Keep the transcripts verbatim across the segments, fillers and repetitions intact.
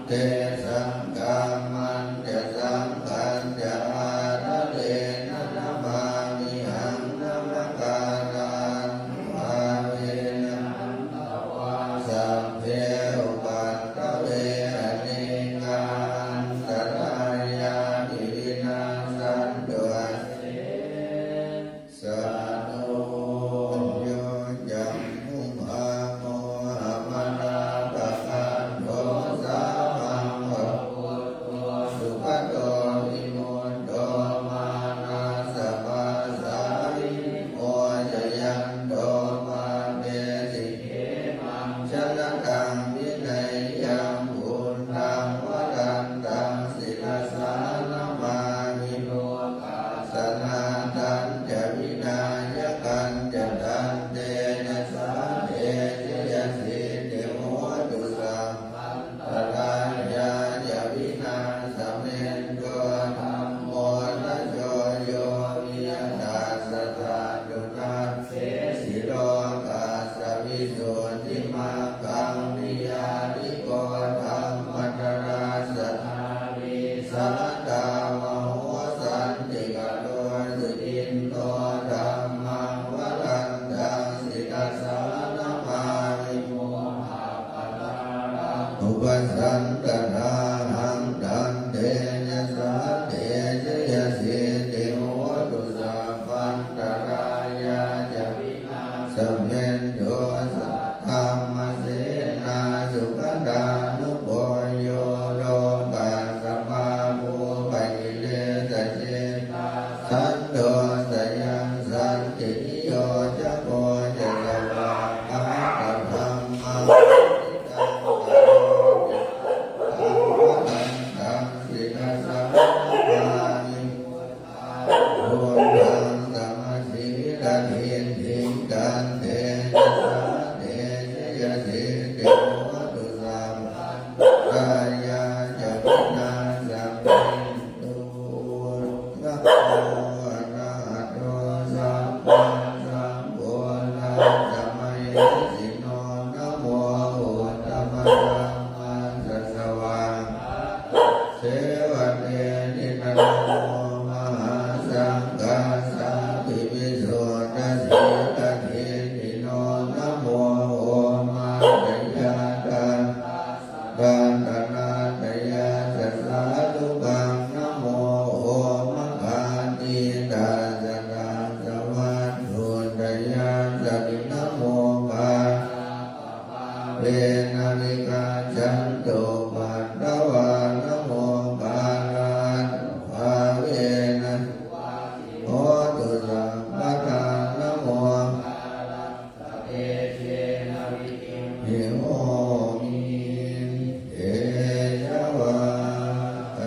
tesaṃ kammañca saṅghañca ādarena namāmihaṃ. Namakārānubhāvena hantvā sabbe upaddave anekā antarāyāpi vinassantu asesato. Yo cāmubhāvo apādapakkhandho sāmaṃ va buddho sugato vimutto mārassa pāsā vinimocayanto pāpesi khemaṃ janataṃ vineyyaṃ. Buddhaṃ varantaṃ sirasā namāmi lokassa nāthañca vināyakañca. Tantejasā te jayasiddhi hotu sabbantarāyā ca vināsamentu. Dhammo dhajo yo viya tassa satthu dassesi lokassa visuddhimaggaṃ niyyāniko dhammadharassa dhārī satthā vaho santikaro suciṇṇo. Dhammaṃ varantaṃ sirasā namāmi mohappadālaṃ upasantadāhaṃ. Tantejasā te jayasiddhi hotu sabbantarāyā ca vināsamentu. Saddhammasenā sugatānugo yo lokassa pāpūpakilesajetā santo sayaṃ santiniyojako ca svākkhātadhammaṃ paditaṃ pañcasīlaṃ sirasā namāmi buddhaṃ samasīladiṭṭhiṃ. Tantejasā te jayasiddhi hotu sabbantarāyā ca vināsamentu. Namo arahato sammāsambuddhassa mahesino. Namo uttamadhammassa svākkhātasseva tenidha. Namo mahāsaṅghassāpi visuddhasīladiṭṭhino. Namo omātyāraddhassa ratanattayassa sādhukaṃ. Namo omakātītassa tassa vatthuttayassapi. Namo kā pāvena vigacchantu upaddavā. Namo kārānubhāvena suvatthi hotu sabbadā. Namo kārassa tejena vidhimhi homi tejavā.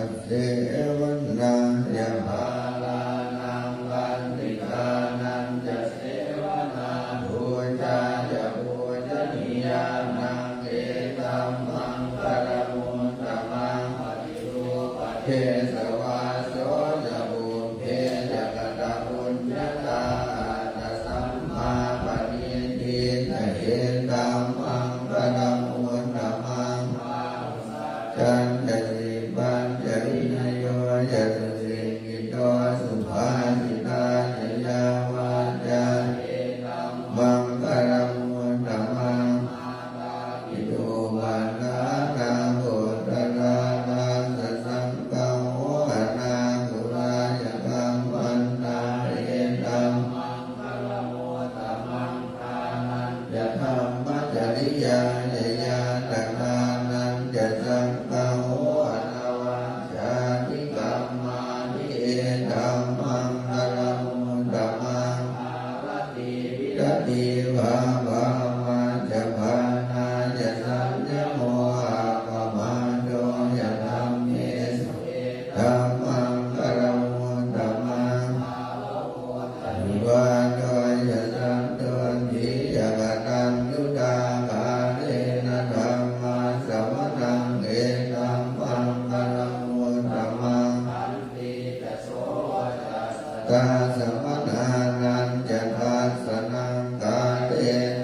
Asevanāya bālānaṃ paṇḍitānañca sevanā pūjā ca pūjanīyānaṃ etammaṅgalamuttamaṃ. Paṭirūpadesavāso ca pubbe ca katapuññatā attasammāpaṇidhi ca etammaṅgalamuttamaṃ. Bāhusaccañca sippañca vinayo ca susikkhito subhāsitā ca yā vācā etammaṅgalamuttamaṃ. Mātāpituupaṭṭhānaṃ puttadārassa saṅgaho anākulā ca kammantā etammaṅgalamuttamaṃ. Dānañca dhammacariyā ca ñātakānañca saṅgaho anavajjāni kammāni etammaṅgalamuttamaṃ. Āratī viratī pāpā majjapānā ca saññamo appamādo ca dhammesu etammaṅgalamuttamaṃ. Gāvato ca santuṭṭhī ca kataññutā kālena dhammassavanaṃ etammaṅgalamuttamaṃ. Khantī ca sovacassatā samaṇānañca dassanaṃ kālena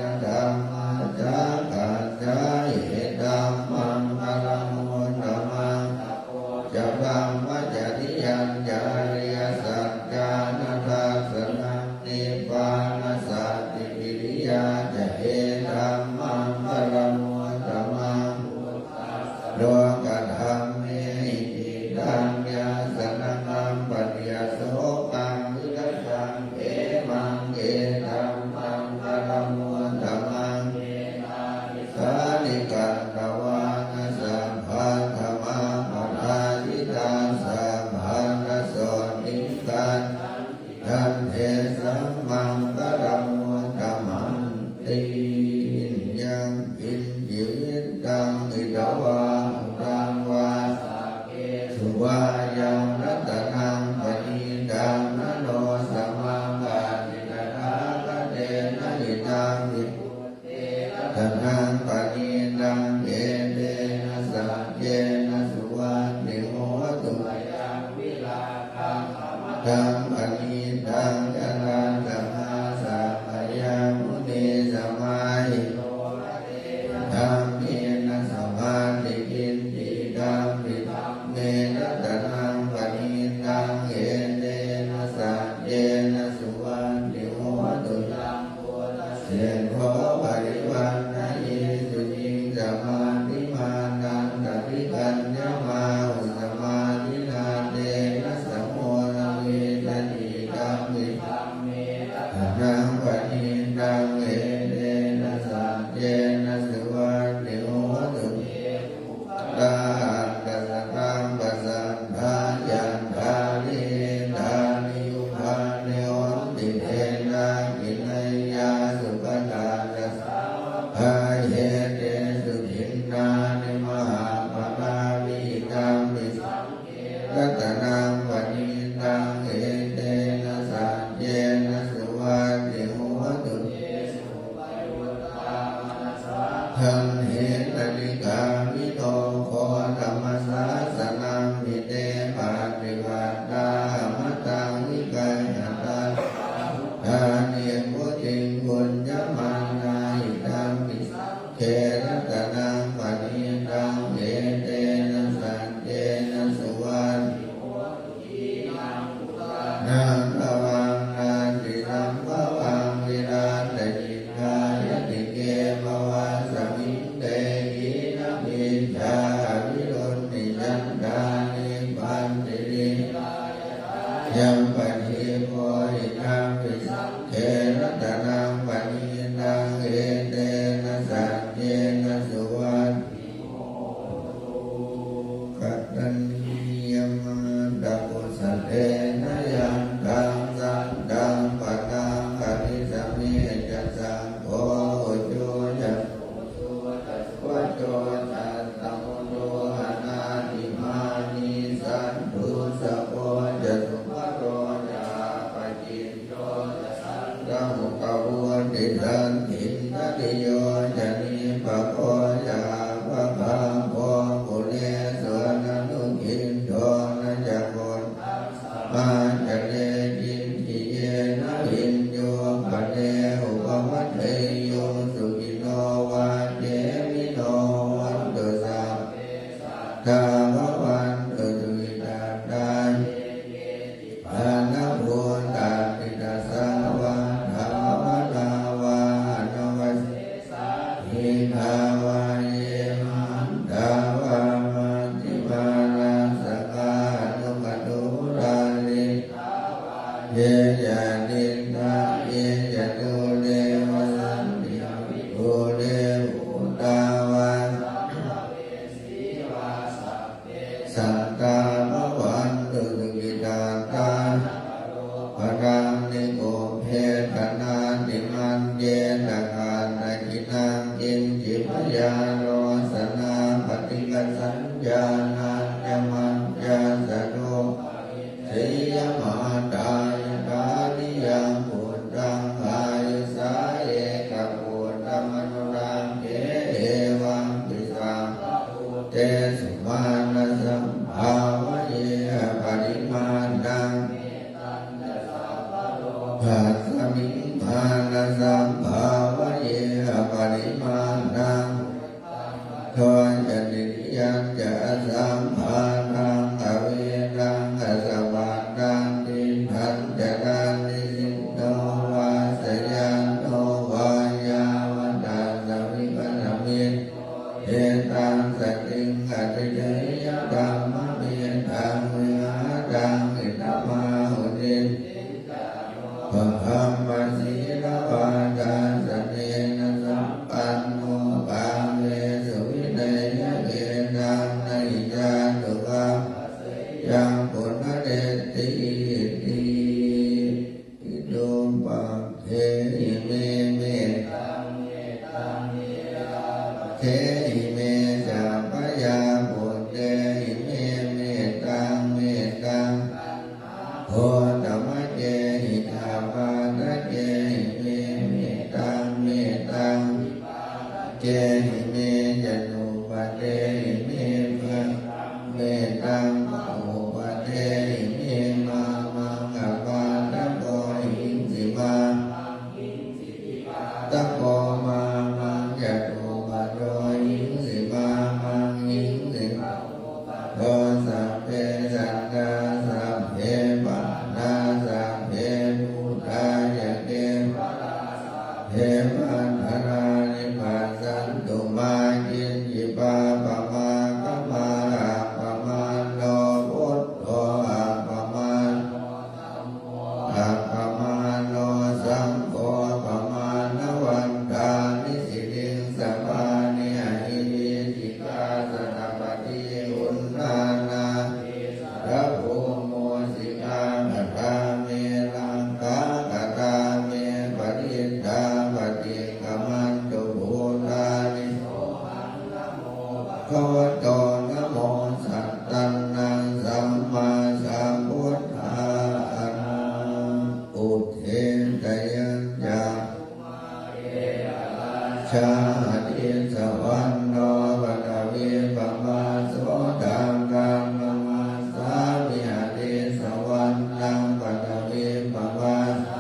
Seṭṭho parivaṇṇayī suciṃ, samādhimānantarikaññamāhu, samādhinā tena samo na vijjati, idampi samme ratanaṃ paṇītaṃ, etena saccena suvatthi hotu. Puggalā aṭṭha sataṃ pasatthā, yathā riṇāni uphāde honti, te dakkhiṇeyyā sugatassa bāhē, tesu dinnāni mahapphalāni, idampi saṅghe ratanaṃ paṇītaṃ, etena saccena suvatthi hotu. Te suppayuttā manasā daḷhena, nikkāmino gotamasāsanamhi, te pattipattā amataṃ vigayha, tattha buddhā nibbutiṃ bhuñjamānā, idampi saṅghe ratanaṃ paṇītaṃ, etena saccena suvatthi hotu. Khīṇaṃ purāṇaṃ navaṃ nātthi, sambhavaṃ virattacittāyatike bhavasmiṃ, te khīṇabījā avirūḷhichandā, nibbanti dhīrā yathāyampadīpo, idampi saṅghe ratanaṃ paṇītaṃ, etena saccena suvatthi hotu. Kattaññamātapusatena, yantaṃ santaṃ padaṃ abhisamecca, sakko ujū ca suhujū ca, suvaco cassa mudu anatimānī, santussako ca subharo ca, appakicco ca santamupavutti, sattindriyo ca nipako ca, appagabbho kulesu ananugiddho, na ca khuddaṃ samācare kiñci, yena viññū pare upavadeyyuṃ. Sukhino vā khemino hontu, sabbe sattā bhavantu sukhitattā. Ye keci pāṇabhūtatthi, tasā vā thāvarā vā anavasesā, dīghā vā ye mahantā vā, majjhimā rassakā aṇukathūlā, diṭṭhā vā ye ca adiṭṭhā, ye ca dūre vasanti avidūre, bhūtā vā sattā bhavantu sukhitattā. Balaṃ nikubbetha nātimaññetha, katthaci naṃ kiñci, byārosanā paṭighasaññā, naññamaññassa dukkhamiccheyya. Mātā yathā niyaṃ puttaṃ, āyusā ekaputtamanurakkhe, evampi sabbabhūtesu, mānasambhāvaye aparimāṇaṃ. Mettañca sabbalokasmiṃ, mānasambhāvaye aparimāṇaṃ. Uddhaṃ adho ca tiriyañca, asambādhaṃ averaṃ asapattaṃ, tiṭṭhaṃ caraṃ nisinno vā, sayāno vā yāvatassa vigatamiddho, etaṃ satiṃ adhiṭṭheyya, brahmametaṃ vihāraṃ idhamāhu. Diṭṭhiñca yo pagamma sīlavā, dassanena sampanno, kāmesu vineyya gedhaṃ, na hi jātu gabbhaseyyaṃ punaretīti. Virūpakkhehi me mettaṃ, pakkhehi me ca abyāputtehi me mettaṃ, mettaṃ gotamakkehi ca pādakehi me mettaṃ, mettaṃ vipākakkehi me ca nuppadehi me mettaṃ, mettaṃ pahuppadehi me, mā maṃ apādapo hingsi mā maṃ hingsi, vipādapo mā maṃ yatuppaso hingsi mā maṃ hingsi, pahuppaso. Sabbe sattā sabbe pāṇā sabbe bhūtā ca kevalā, sab Te bhaddāni passantu mā kiñci pāpamakkhammā. Appamāṇo buddho appamāṇo dhammo appamāṇo saṅgho pamāṇavantāni siriṃsapāni ahiricikā janapatī uṇṇānābhī sarabū mūsikā. Katā me rakkhā katā me parittā paṭikkamantu bhūtāni. Sohaṃ namo bhagavato namo sattannaṃ sammāsambuddhānaṃ. Udetayañca rājā harissavaṇṇo paṭhavippabhāso taṃ taṃ namassāmi harissavaṇṇaṃ paṭhavippabhāsaṃ.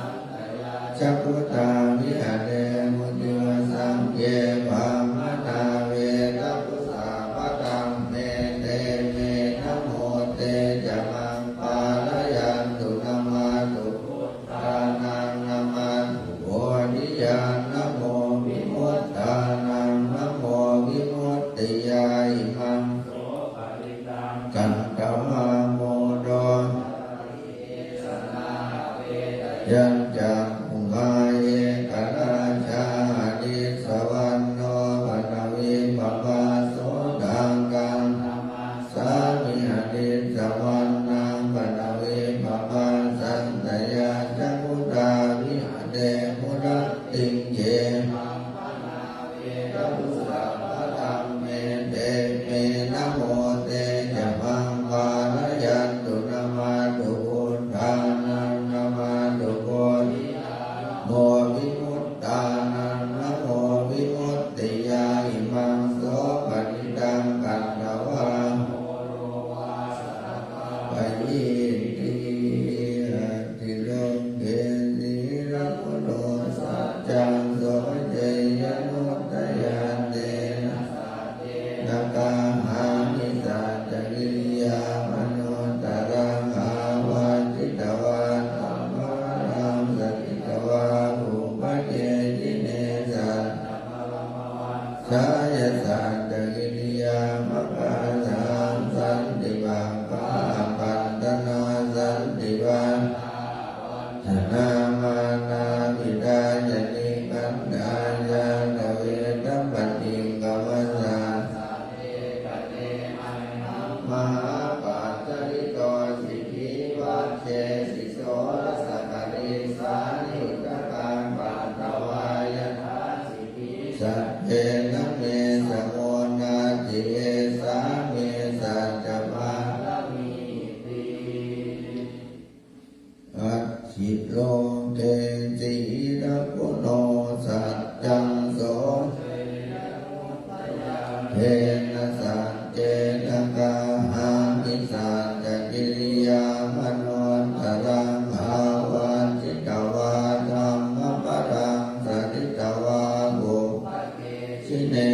Tayajja gutā viharemu divasam ye brāhmaṇā vedagū sabbadhamme te me namo te ca maṃ pālayantu. Namatthu buddhānaṃ namatthu bodhiyā namo vimuttānaṃ namo vimuttiyā. Imaṃ so parittaṃ katvā moro carati esanā. Yañcakkhumā ekarājā harissavaṇṇo paṭhavippabhāso taṃ taṃ namassāmi harissavaṇṇaṃ paṭhavippabhāsaṃ. Tayajja gutā viharemu rattiṃ ye brāhmaṇā vedagū sabbadhamme te me namo te ca maṃ pālayantu. Namatthu buddhānaṃ namatthu bodhiyā namo vimuttānaṃ namo vimuttiyā. Imaṃ so parittaṃ katvā moro vāsatakā payīti. Atthi loke sīlaguṇo saccaṃ soceyyanuddayā tena saccena kāhāmi saccakiriyamanuttaraṃ. Āvajjitvā dhammabalaṃ satitvā bhummake jine satta sāya saccakiriyamakāsahaṃ. Santi pakkhā apattanā santi vādā avañcanā mānāpidāya nikkhandhā ñātaveda paṭikkama. Mahāpajjalito sikhī vajjesi soḷasa karīsāni udakaṃ patvā yathā sabbena me samo natthi esā me saccapāramīti. Atthi loke sīlaguṇo saccaṃ soceyyanuddayā tena saccena kāhāmi saccakiriyamanuttaraṃ. Āvajjitvā dhammabalaṃ satitvā bhummake jine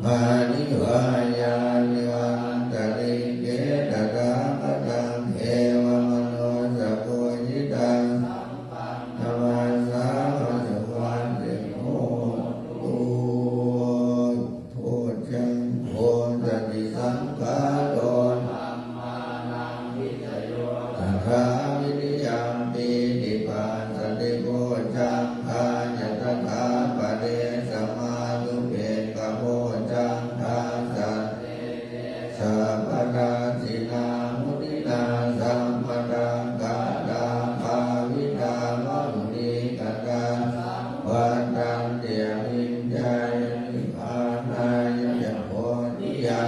Māni vā yāni va antalikkhe tathāgataṃ devamanussapūjitaṃ namassāma suvatthi hotu. Bojjhaṅgo satisaṅkhāto dhammānaṃ vicayo tathā vīriyampīti passaddhi bojjhaṅgā ca tathāpare samādhupekkhabojjhaṅgā sattete sabbadassinā muninā sammadakkhātā bhāvitā bahulīkatā saṃvattanti abhiññāya nibbānāya ca bodhiyā.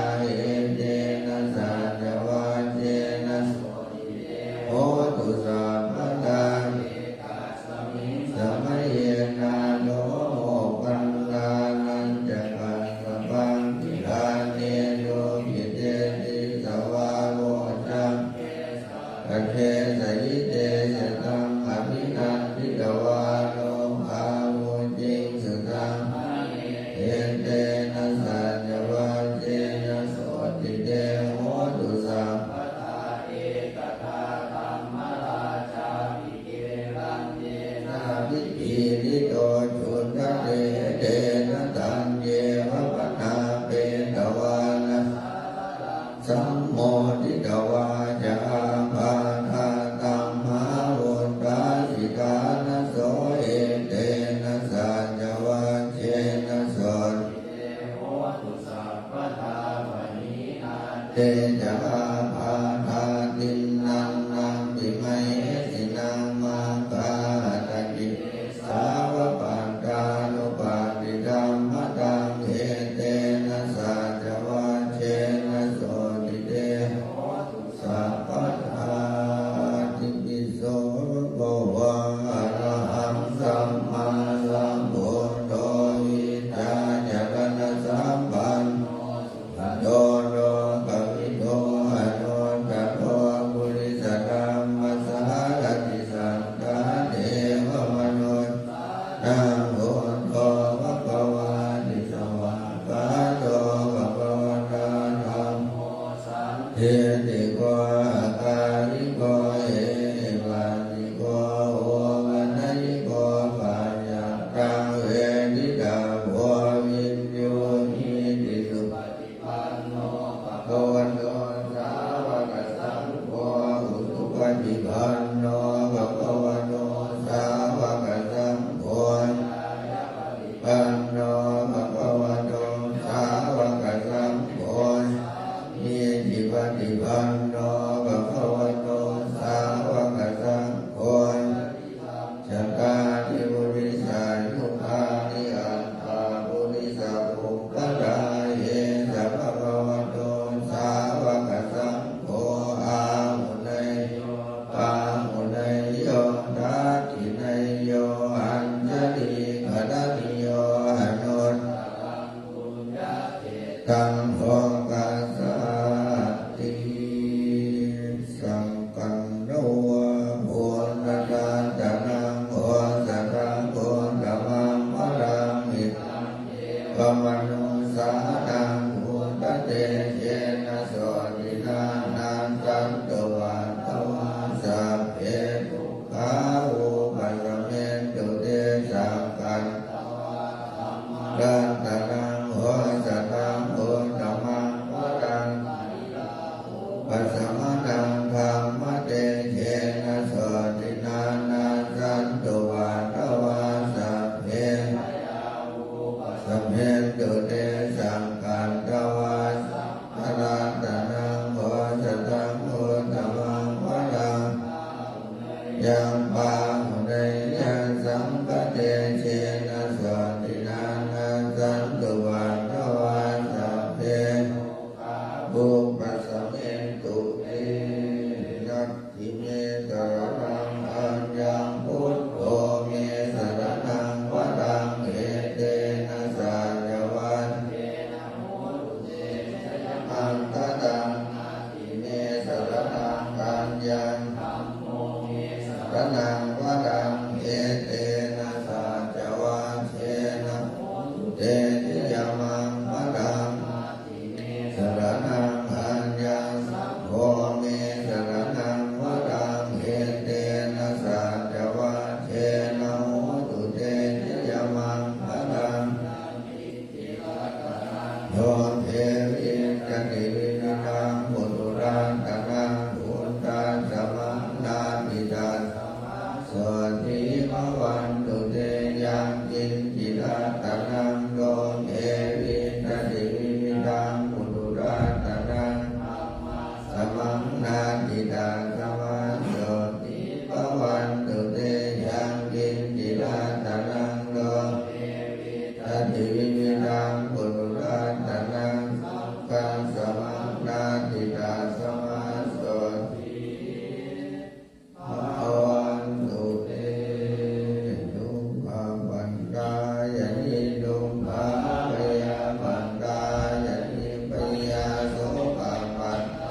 Etena saccavajjena sotthi te hotu sabbadā. Samaye nātho moggallānañca kassapaṃ gilāne dukkhite disvā bojjhaṅge satta desayi. Te ca taṃ abhinanditvā rogā mucciṃsu taṃ. Etena saccavajjena sotthi te hotu sabbadā. Ekadā dhammarājāpi gelaññenābhipīḷito cundatthe. Tena taññeva bhaṇāpetvāna sādaraṃ sammoditvā ca ābādhā tamhā vuṭṭhāsi ṭhānaso. Etena saccavajjena sotthi te hotu sabbadā. Pahīnā te ca ābādhā tiṇṇannampi mahesinaṃ maggāhatakilesāva pattānuppattidhammataṃ. Etena saccavajjena sotthi te hotu sabbadā. Itipi so bhagavā arahaṃ sammāsambuddho vijjācaraṇasampanno sugato lokavidū anuttaro purisadammasārathi satthā devamanus- -sānaṃ buddho bhagavāti. Svākkhāto bhagavatā dhammo sandiṭṭhiko akāliko ehipassiko opanayiko paccattaṃ veditabbo viññūhīti. Supaṭi- -panno bhagavato sāvakasaṅgho, ujupaṭipanno bhagavato sāvakasaṅgho, ñāyapaṭipanno bhagavato sāvakasaṅgho, sāmīcipaṭipanno bhagavato sāvakasaṅgho, yadidaṃ cattāri purisayugāni aṭṭha purisapuggalā, esa bhagavato sāvakasaṅgho, āhuneyyo pāhuneyyo dakkhiṇeyyo añjalikaraṇīyo anuttaraṃ puññakkhettaṃ lokassāti. Sakkatvā buddharatanaṃ osathaṃ uttamaṃ varaṃ hitaṃ devamanussānaṃ buddhatejena sotthinā nassantupaddavā sabbe dukkhā vūpasamentu te. Sakkatvā dhammaratanaṃ osathaṃ uttamaṃ varaṃ vūpasamanaṃ dhammatejena sotthinā nassantupaddavā sabbe bhayā vūpasamentu te. Sakkatvā saṅgharatanaṃ osathaṃ uttamaṃ varaṃ āhuneyyaṃ pāhuneyyaṃ saṅghatejena sotthinā nassantupaddavā sabbe rogā vūpasamentu te. Natthi me saraṇaṃ aññaṃ buddho me saraṇaṃ varaṃ etena saccavajjena hotu te jayamaṅgalaṃ. Natthi me saraṇaṃ aññaṃ dhammo me saraṇaṃ varaṃ etena saccavajjena hotu te jayamaṅgalaṃ. Yo devi jati vividhaṃ puthu ratanaṃ, uddasamaṃ natthi tasmā sotthī bhavantu te. Yaṅkiñci ratanaṃ loke vijjati vividhaṃ puthu ratanaṃ, samaṃ natthi tasmā sotthī bhavantu te. Yaṅkiñci ratanaṃ loke vijjati vividhaṃ puthu ratanaṃ, saṅghasamaṃ natthi tasmā sotthī bhavantu te. Dukkhappattā ca niddukkhā, bhayappattā ca nibbhayā, sokappattā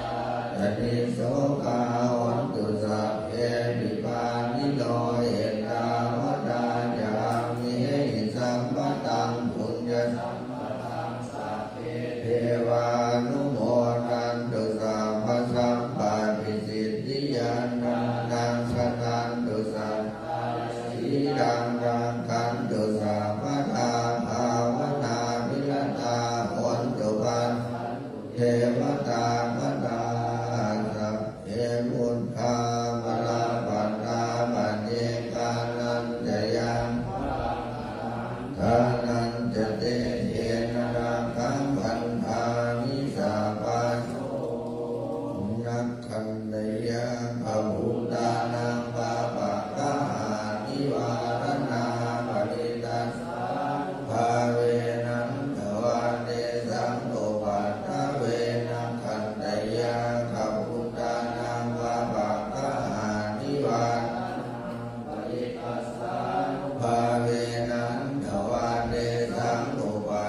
ca nissokā, hontu sabbepi pāṇino. Ettāvatā ca amhehi sambhataṃ puññasampadaṃ, sabbe devānumodantu sabbasampattisiddhiyā. Dānaṃ dadantu saddhāya, sīlaṃ rakkhantu sabbadā, bhāvanābhiratā hontu, gacchantu devatāgatā. Sabbe buddhā balappattā, paccekānañca yaṃ balaṃ, arahantānañca tejena, rakkhaṃ bandhāmi sabbaso. Nakkhattayakkhabhūtānaṃ, pāpaggahanivāraṇā, parittas sānubhāvena, hantvā tesaṃ upaddave. Nakkhattayakkhabhūtānaṃ, pāpaggahanivāraṇā, parittas sānubhāvena, hantvā tesaṃ upa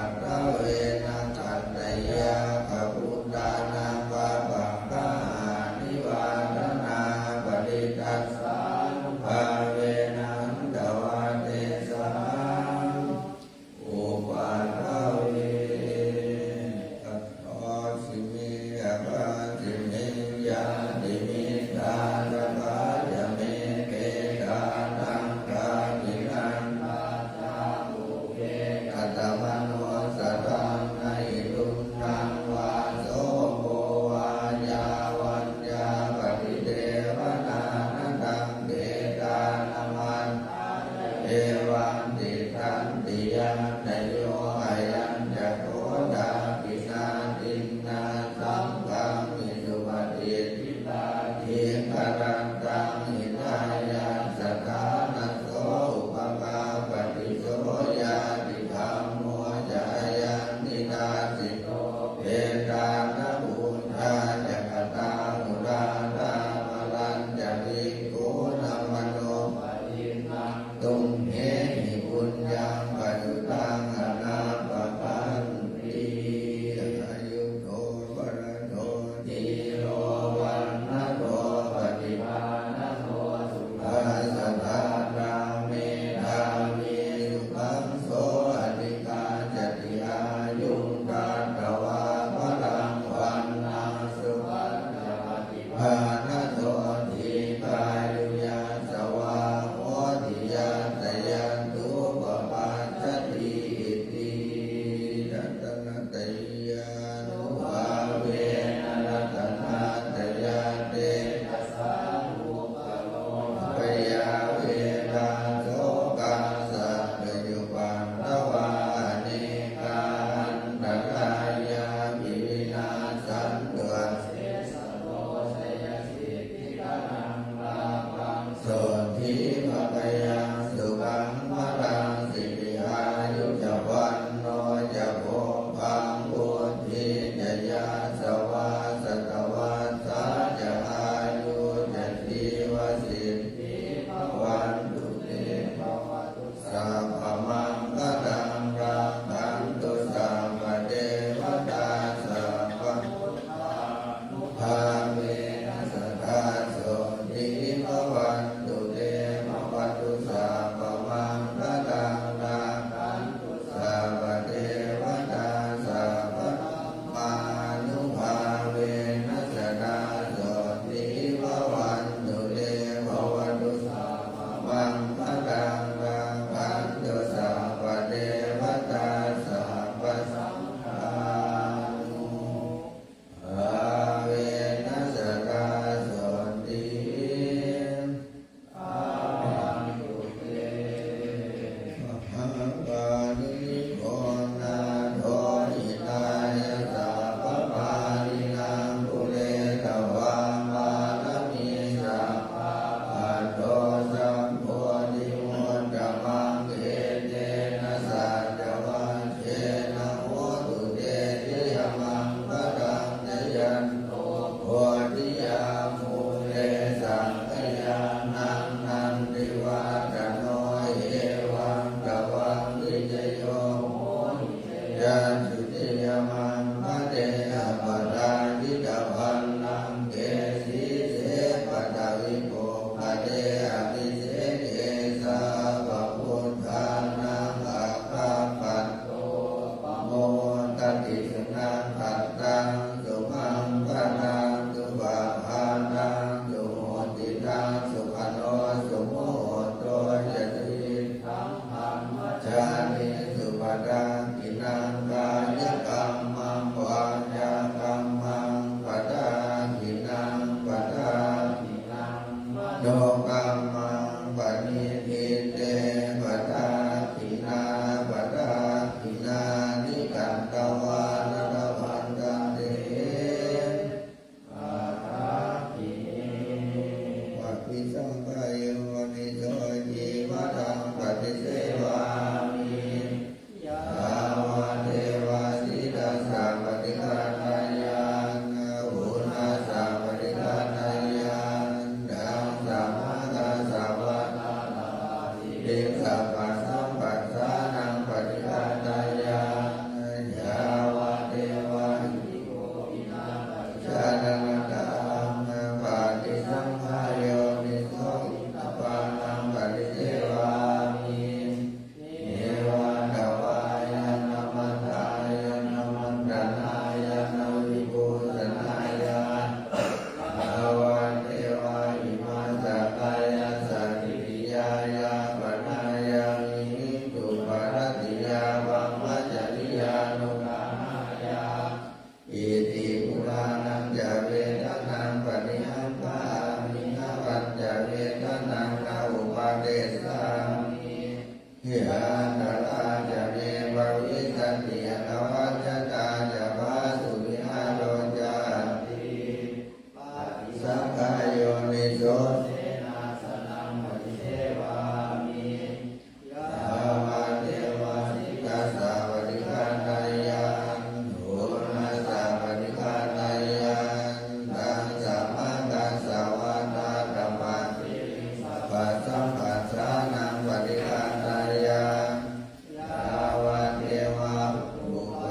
Jayassu jayamaṅgale aparājitapallaṅke sīse paṭhavipokkhare abhiseke sabbabuddhānaṃ aggappatto pamodati. Sunakkhattaṃ sumaṅgalaṃ supabhātaṃ suhuṭṭhitaṃ sukhaṇo sumuhutto ca suyiṭṭhaṃ brahmacārisu padakkhiṇaṃ kāyakammaṃ vācākammaṃ padakkhiṇaṃ padakkhiṇaṃ manokammaṃ paṇidhī te padakkhiṇā padakkhiṇāni katvāna labhantatthe padakkhiṇe. Paṭisaṅkhā yoniso cīvaraṃ paṭisevāmi yāvadeva sītassa paṭighātayya uṇhassa paṭighātayya daṅsamākassa vātālapaṃ piṃsapasamphassānaṃ paṭighātayya yāvadeva hiṃsāmaratanaṭṭhaṃ paṭisaṅkhā yoniso piṇḍapātaṃ paṭisevāmi neva davāya na madāya na maṇḍanāya na vibhūsanāya yāvadeva imassa kāyassa ṭhitiyā yāpanāya vihiṃsuparatiyā brahmacariyānuggahāya iti purāṇañca vedanaṃ paṭihaṅkhāmi navañca vedanaṃ na uppādessāmi yātrā ca me bhavissati anavajjatā ca phāsuvihāro cāti. Paṭisaṅkhā yoniso senāsanaṃ paṭisevāmi yāvadeva sītassa paṭighātayya uṇhassa paṭighātayya daṅsamākassa vātālapaṃ piṃsapasamphassānaṃ paṭighātayya yāvadeva upa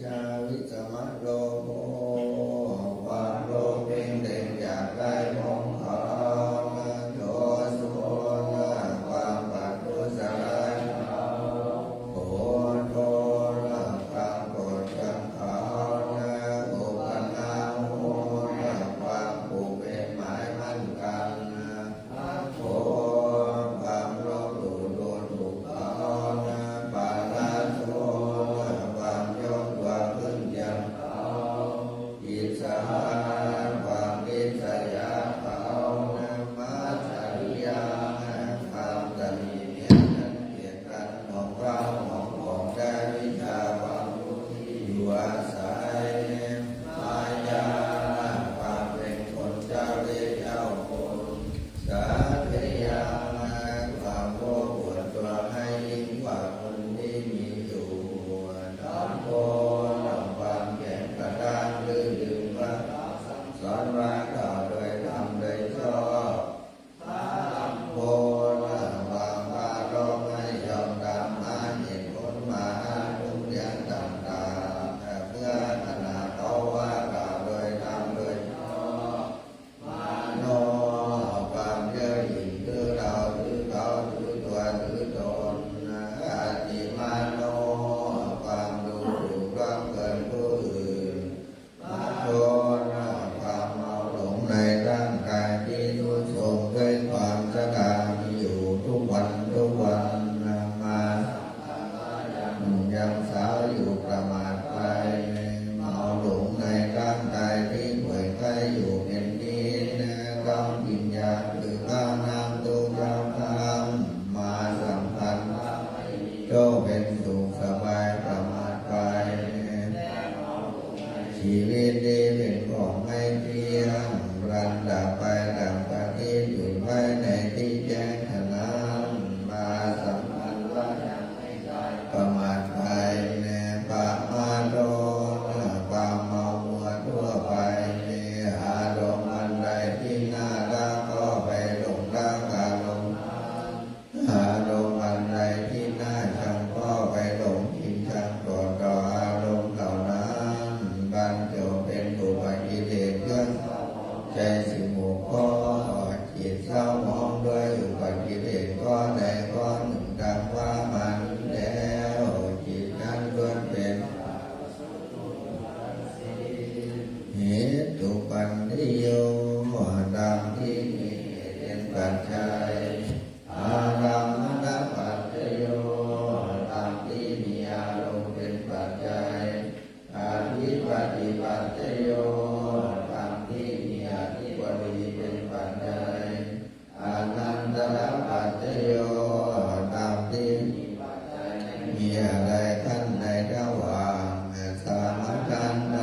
ชาวิสมะโลโภ ความโลภเพ่งเล็งอยากได้ของเขา โทโส ความประทุษร้ายเขา โข โท ความโกรธเคืองเขา อุปนาโห ความผูกเวรหมายมั่นกัน โข ความลบหลู่ดูถูกเขา ปะละโส ความยกตัวขึ้นเทียมเขา อิจฉา ความริษยาเขา มัจฉริยา ความตำหนิเบียดเบียนเกียดกันของข้าวของของได้วิชาความรู้ที่อยู่อาศัย มายา ความเป็นคนเจ้าเล่ห์เจ้าคน สักขียัง ความโลภอวดตัวให้ยิ่งกว่าคนที่มีอยู่ ดัมโภ ความแข็งกระด้างดื้อดึงว่าคำสั่งสอนว่ากล่าวโดยธรรมโดยชอบ พะลัมโภ ความปรารภไม่ยอมตามหาเหตุผลมาหาทุกข์เรื่องต่างๆ เมื่อขณะเขาว่ากล่าวโดยธรรมโดยชอบ มาโน ความเย่อหยิ่งถือเราถือเขาถือตัวถือตน อติมาโน ความดูถูกล่วงเกินผู้อื่น มะโช ความเมาหลงในร่างกายที่ทรุดโทรมด้วยความชรามีอยู่ทุกวันทุกวัน มา ยังสาวอยู่ประมาทไป เมาหลงในร่างกายที่ป่วยไข้อยู่เป็นนิด ต้องกินยาคือข้าวน้ำทุกเช้าค่ำ มาสัมพันธ์ว่าไม่มีโรคเป็นสุขสบายประมาทไป ชีวิตนี้เป็นของไม่เที่ยง พลันดับไปดังพระอาทิตย์อยู่ไว้ในที่แจ้งเท่านั้น มาสัมพันธ์ว่ายังไม่ตายประมาทไป ปะมาโท ความเมามัวทั่วไป อารมณ์อันใดที่น่ารักก็ไปหลงรักอารมณ์นั้น อารมณ์อันใดที่น่าชังก็ไปหลงยินชังโกรธต่ออารมณ์เหล่านั้น บรรจบเป็นอุปกิเลสเครื่องเศร้าหมองใจสิบหกข้อ จิตเศร้าหมองด้วยอุปกิเลสข้อใดข้อหนึ่งดังว่ามานี้แล้ว จิตนั้นล้วนเป็น เหตุปัจจัยโย ธรรมที่มีเหตุเป็นปัจจัย อารัมมณปัจจโย ธรรมที่มีอารมณ์เป็นปัจจัย อธิปติปัจจโย ธรรมที่มีอธิปดีเป็นปัจจัย อานันตรปัจจโย ธรรมที่มีปัจจัยให้มีอะไรขั้นในระหว่าง สามัญญ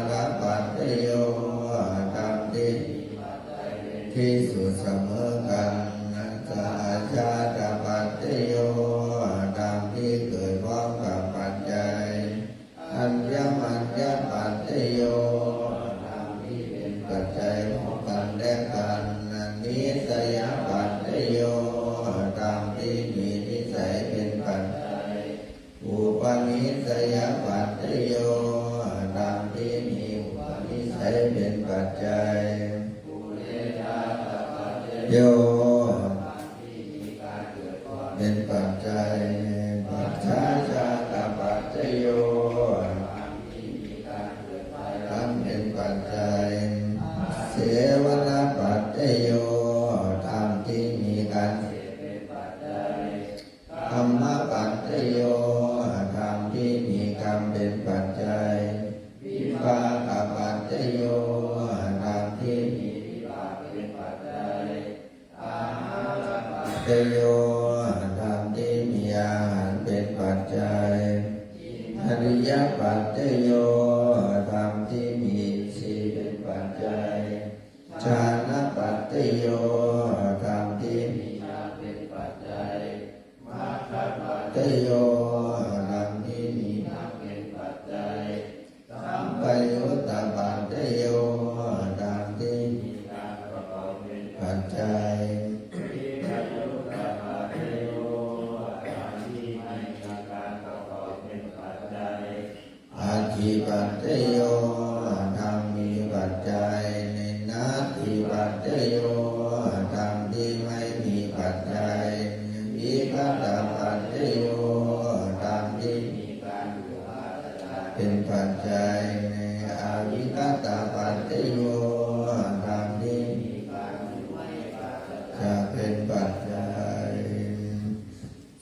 ตรปัจจโย ธรรมที่มีปัจจัยเป็นที่สุดเสมอกัน สหชาตปัจจโย ธรรมที่เกิดพร้อมกับปัจจัย อัญญมัญญปัจจโย ธรรมที่เป็นปัจจัยของกันและกัน นิสยปัจจโย ธรรมที่มีนิสัยเป็นปัจจัย อุปนิสยปัจจโย ธรรมที่มีอุปนิสัยเป็นปัจจัย ปุเรชาตปัจจโย เป็นปัจจัย ปัจฉาชาตปัจจโย ธรรมเป็นปัจจัย อาเสวณปัจจโย ธรรมที่มีการเสพเป็นปัจจัย กรรมปัจจโย ธรรมที่มีกรรมเป็นปัจจัย วิปากปัจจโย ธรรมที่มีวิบากเป็นปัจจัย อาหารปัจจโย ธรรมที่มีอาหารเป็นปัจจัย อินทรียปัจจโย ธรรมที่มีอินทรีย์เป็นปัจจัย ฌานปัจจโย ธรรมที่มีฌานเป็นปัจจัย มัคคปัจจโย ธรรมที่มีมรรคเป็นปัจจัย สัมปยุตตปัจจโย ธรรมที่มีการประกอบเป็นปัจจัย วิปยุตตปัจ จโย ธรรมมีปัจจัย นัตถิปัจจโย ธรรมที่ไม่มีปัจจัย Vigatapaccayo ธรรมที่มีการอยู่ปราศจากเป็นปัจจัย Avigatapaccayo ธรรมที่มีการอยู่ไม่ปราศจากเป็นปัจจัย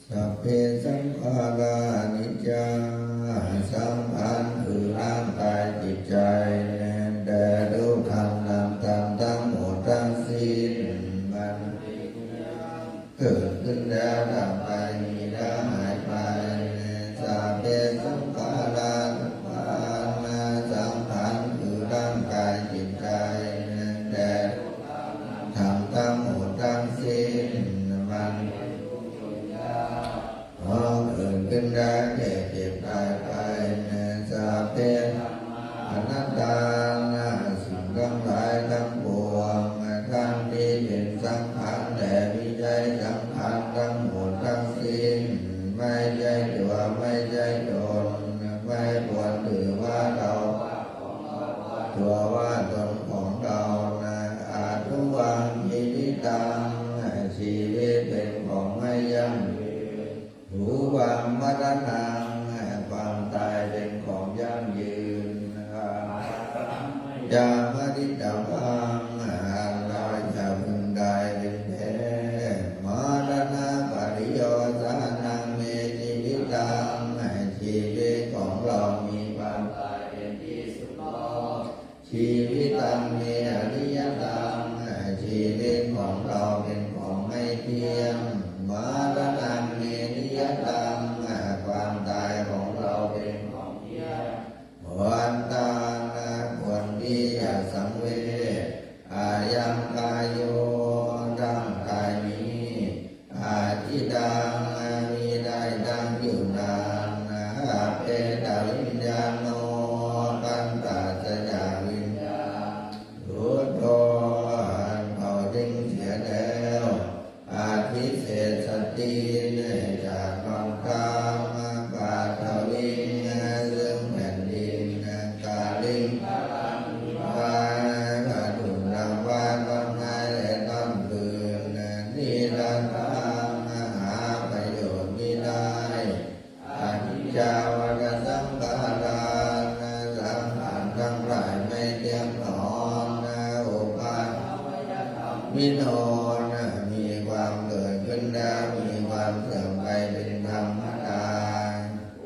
Sabbe saṅkhārā aniccā สังขารคือร่างกายจิตใจ แต่ทุกขัง นามธรรมทั้งหมดทั้งสิ้น มันเกิดขึ้นแล้วดับไป มีแล้วหายไป Sabbe saṅkhārā dukkhaṃ สังขารคือร่างกายจิตใจ แต่ทุกขัง นามธรรมทั้งหมดทั้งสิ้น มันเป็นทุกข์ทนยาก เพราะเกิดขึ้นแล้วแก่เจ็บตายไป Sabbe dhammā anattā สิ่งทั้งหลายทั้งปวง ทั้งที่เป็นสังขารและมิใช่สังขารทั้งหมดทั้งสิ้น ไม่ใช่ตัว ไม่ใช่ตน ไม่ควรถือว่าเรา ตัวว่าตนของเรา Adhuvaṃ jīvitaṃ ชีวิตเป็นของไม่ยั่งยืน Dhuvaṃ maraṇaṃ ความตายเป็นของยั่งยืน Apparamṃ mayā maritabbaṃ อันเราจะพึงตายเป็นแท้ Maraṇapariyosānaṃ me jīvitaṃ ชีวิตของเรามีความตายเป็นที่สุดรอบ Jīvitaṃ me aniyataṃ ชีวิตของเราเป็นของไม่เที่ยง Maraṇaṃ me niyataṃ ความตายของเราเป็นของเที่ยง Bhontaṃ ควรที่จะสังเวช Ayaṃ kāyo ร่างกายนี้ Atītaṃ มิได้ตั้งอยู่นาน Apetaviññāṇo อันปราศจากวิญญาณ Buddho อันเขาทิ้งเสียแล้ว Adhisessati จากนอนค้าง Paṭhaviṃ ซึ่งแผ่นดิน Kaliṅgaraṃ iva ประดุจดังว่าท่อนไม้และท่อนฟืน Niratthaṃ หาประโยชน์มิได้ Aniccā vata saṅkhārā สังขารทั้งหลายไม่เที่ยงหนอ Uppādavayadhammino มีความเกิดขึ้นแล้วมีความเสื่อมไปเป็นธรรมดา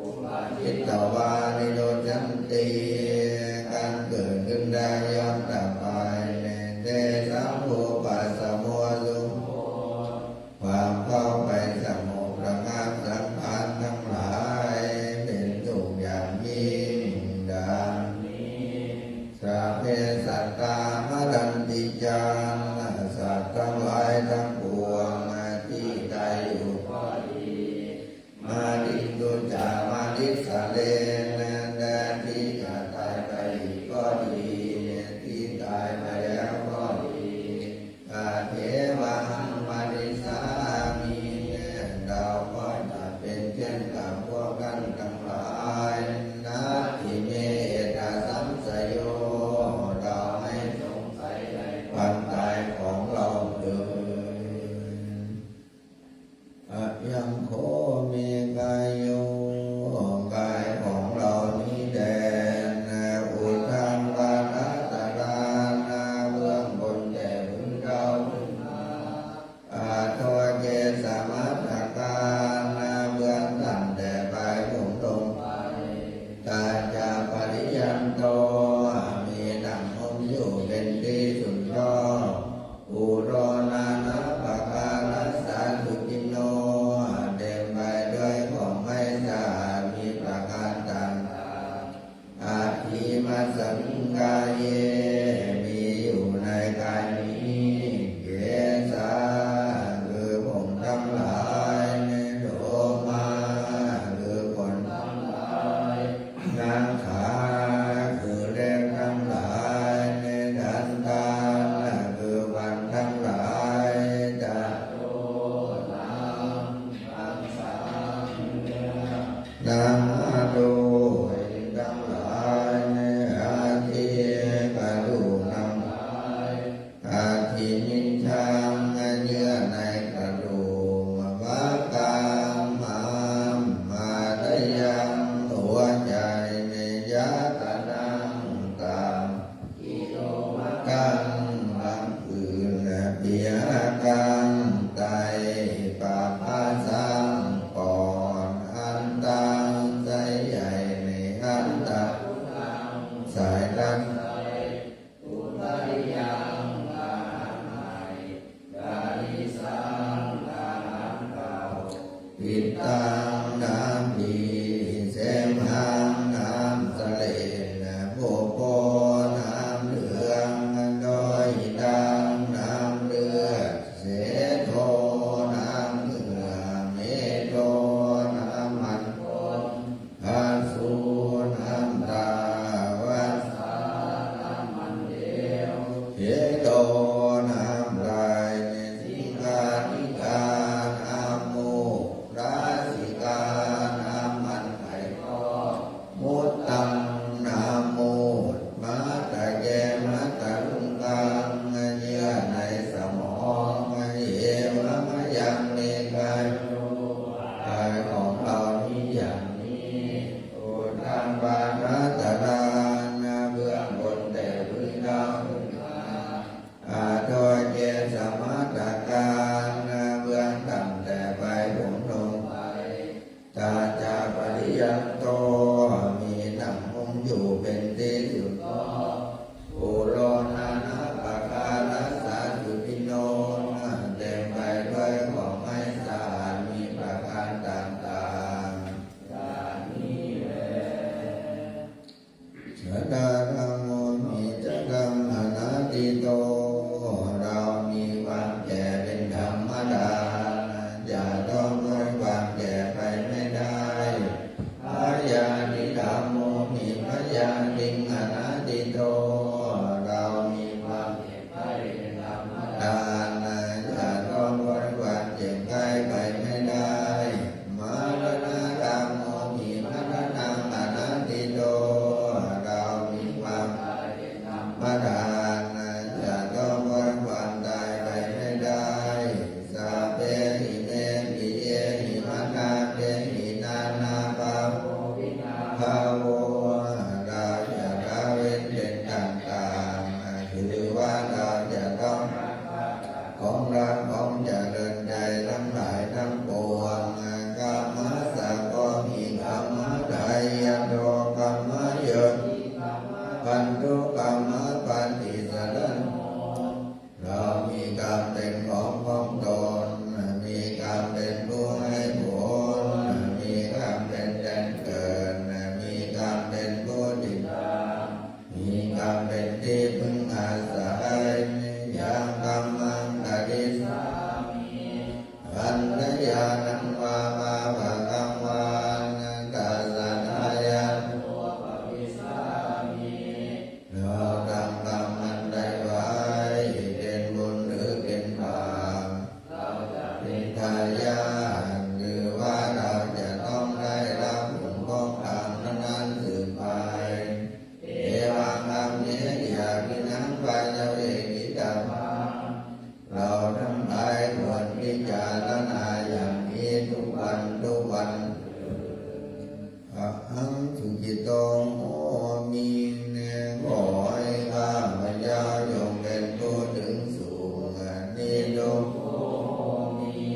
Uppajjitvā nirujjhanti การเกิดขึ้นแล้วย่อมดับไป Tesaṃ vūpasamo sukho ความเข้าไปสงบระงับสังขารทั้งหลายเป็นสุขอย่างยิ่ง ดังนี้ Sabbe sattā maranti ca สัตว์ทั้งหลายทั้งปวงที่ตายอยู่ก็ดี Mariṃsu ca marissare และที่จะตายไปอีกก็ดี ที่ตายไปแล้วก็ดี Tathevāhaṃ marissāmi เราก็จะเป็นเช่นกับพวกท่านทั้งหลาย Natthi me ettha saṃsayo เราไม่สงสัยในความตายของเราเลย Ayaṃ kho me kāyo กายของเรานี้แล uddhaṃ pādatalāna เบื้องบนแต่พื้นเท้าขึ้นมา adho kesamatthakā เบื้องต่ำแต่ปลายผมลงไป tañca pariyanto มีหนังหุ้มอยู่เป็นที่สุดรอบ Pūro nānappakārassa dukkhiṇo เต็มไปด้วยของไม่สะอาดมีประการต่างๆ Atthīmasmiṃ kāye มีอยู่ในกายนี้ kesā คือผมทั้งหลาย lomā คือขนทั้งหลาย nakhā คือเล็บทั้งหลาย dantā คือฟันทั้งหลาย tato หนัง maṃsaṃ เนื้อ nahāro ลิ้นทั้งหลาย ตนัง ตัง กิโลมะกัง บังอื่นเปียกันไต ปะพะสังก่อน อันตัง ไซใหญ่ในอันตะ สายรัก ปิดตัง น้ำดี เสมหัง น้ำเสลด ปุโพ น้ำเหลือง โลหิตัง น้ำเลือด เสโท น้ำเหงื่อ เมโท น้ำมันข้น อสูรน้ำตา วัสสา น้ำมันเหลว เขโต น้ำลาย สิงคานิกา น้ำมูก ลาสิกา น้ำมันไขข้อ มุตตัง น้ำมูตร มัตตะเก มัตตะลุงกัง เยื่อในสมอง เอวะมะยัง มีกายรูปกายของเรานี้อย่างนี้ อุทธัง ปาณาตารา เบื้องบนแต่พื้นเท้าขึ้นมา อัตโถ เกสะมัตตกา เบื้องต่ำแต่ปลายผมลงไป ตาจาปริยันโต มีหนังหุ้มอยู่เป็นที่สุดรอบ ปุโร นานาปะการัสสะ สุจินโน เต็มไปด้วยของไม่สะอาด มีประการต่างๆ อย่างนี้แล Jarādhammomhi jaraṃ anatīto เรามีความแก่เป็นธรรมดา จะต้องพ้นความแก่ไปไม่ได้ Byādhidhammomhi byādhiṃ anatīto เรามีความเจ็บไข้เป็นธรรมดา จะต้องพ้นความเจ็บไข้ไปไม่ได้ Maraṇadhammomhi maraṇaṃ anatīto เรามีความตายเป็นธรรมดา จะต้องพ้นความตายไปไม่ได้ Sabbehi me piyehi manāpehi nānābhāvo vinābhāvo เราจะละเว้นเป็นต่างๆ คือว่าเราจะต้อง ของรักของเจริญใจทั้งหลายทั้งปวง Kammassakomhi kammadāyādo kammayoni kammabantu kammapaṭisaraṇo เรามีกรรมเป็นของของตน มีกรรมเป็นผู้ให้ผล มีกรรมเป็นแดนเกิด มีกรรมเป็นผู้ติดตาม มีกรรมเป็นที่พึ่งอาศัย Yaṃ kammaṃ karissāmi, kalyāṇaṃ vā pāpakaṃ vā, na tassa dāyādo bhavissāmi. เราทำกรรมอันใดไว้ เป็นบุญหรือเป็นบาป เราจะเป็นทายาท หรือว่าเราจะต้องได้รับผลของกรรมนั้นๆสืบไป Evaṃ amhehi abhinaṃ pañcavekkhitabbaṃ เราทั้งหลายควรพิจารณาอย่างนี้ทุกวันทุกวัน Ahaṃ sukhito homi ขอให้ข้าพเจ้าจงเป็นผู้ถึงสุข Niddukkho homi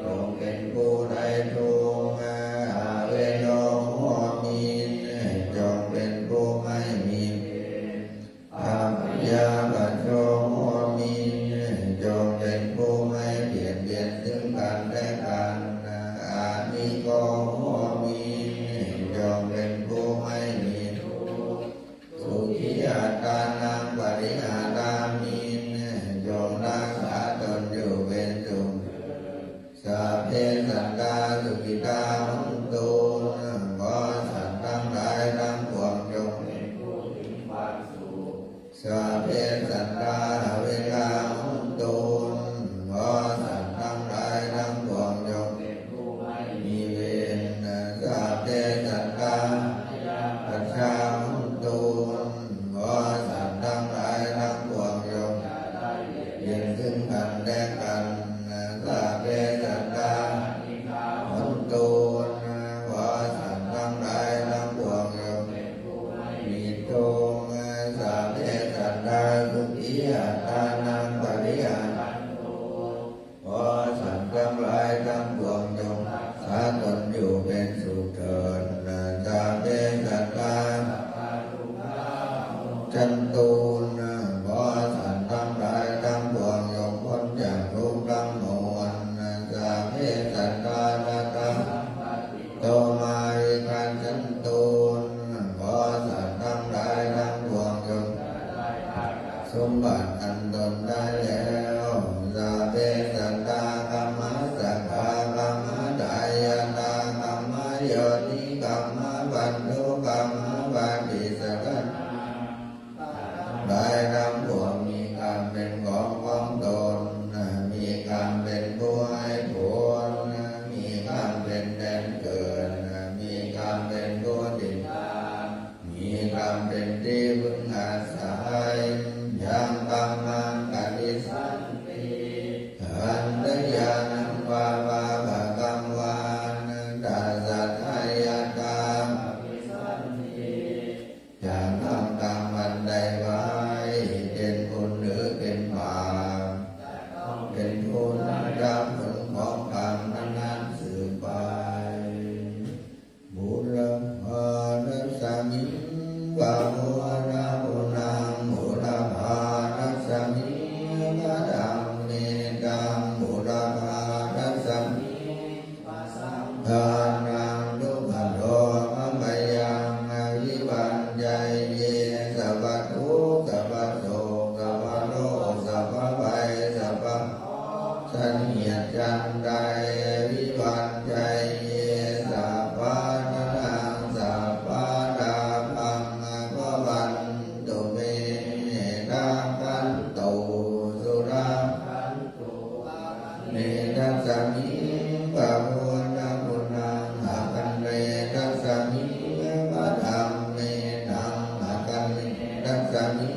จงเป็นผู้ไร้ทุกข์ Avero homi จงเป็นผู้ไม่มีเวร Abyāpajjho homi จงเป็นผู้ไม่เบียดเบียนซึ่งกันและกัน Anīgho homi จงเป็นผู้ไม่มีทุกข์ Sukhī attānaṃ pariharāmi จงรักษาตนอยู่เป็นสุข Sabbe sattā sukhitā hontu ขอสัตว์ทั้งหลายทั้งปวงจงเป็นผู้ถึงความสุข Sabbe sattā averā hontu ขอสัตว์ทั้งหลายทั้งปวงจงเป็นผู้ไม่มีเวร Sabbe sattā abyāpajjhā hontu ขอสัตว์ทั้งหลายทั้งปวงจงอย่าได้เบียดเบียนซึ่งกันและกัน Sabbe sattā anīghā hontu ขอสัตว์ทั้งหลายทั้งปวงจงเป็นผู้ไม่ Muccantu ขอสัตว์ทั้งหลายทั้งปวงจงพ้นจากทุกข์ทั้งมวล Sabbe sattā saṅkhantu mā vigacchantu ขอสัตว์ทั้งหลายทั้งปวงจง สมบัติอันตนได้แล้ว Sabbe sattā kammassakā kammadāyādā kammayonī kammabandhū kammapaṭisaraṇā หลายทั้งปวงมีกรรมเป็นของของตน มีกรรมเป็นผู้ให้ผล มีกรรมเป็นแดนเกิด มีกรรมเป็นผู้ติดตาม มีกรรมเป็นที่พึ่งอาศัย Yaṃ kammaṃ karissanti kalyāṇaṃ vā pāpakaṃ vā na tassa dāyādā จะทำกรรมอันใดไว้ เป็นบุญหรือเป็นบาป จะต้องเป็นผู้ได้รับผลของกรรมนั้นๆสืบไป Būrapārasmiṃ bahūnaguṇaṃ, būrapārasmiṃ paṭhametaṃ, būrapārasmiṃ pasaṅkhānaṃ dukkharogabhayaṃ vivañjaye sabbadukkha sabbasoka sabbaroga sabbabhaya sabba เสนียดจัญไร vivañjaye sabbadhanaṃ sabbalābhaṃ bhavantu me rakkhantu surakkhantu. Netasmiṃ bahūnaguṇaṃ, akanitasmiṃ paṭhametaṃ, akanitasmiṃ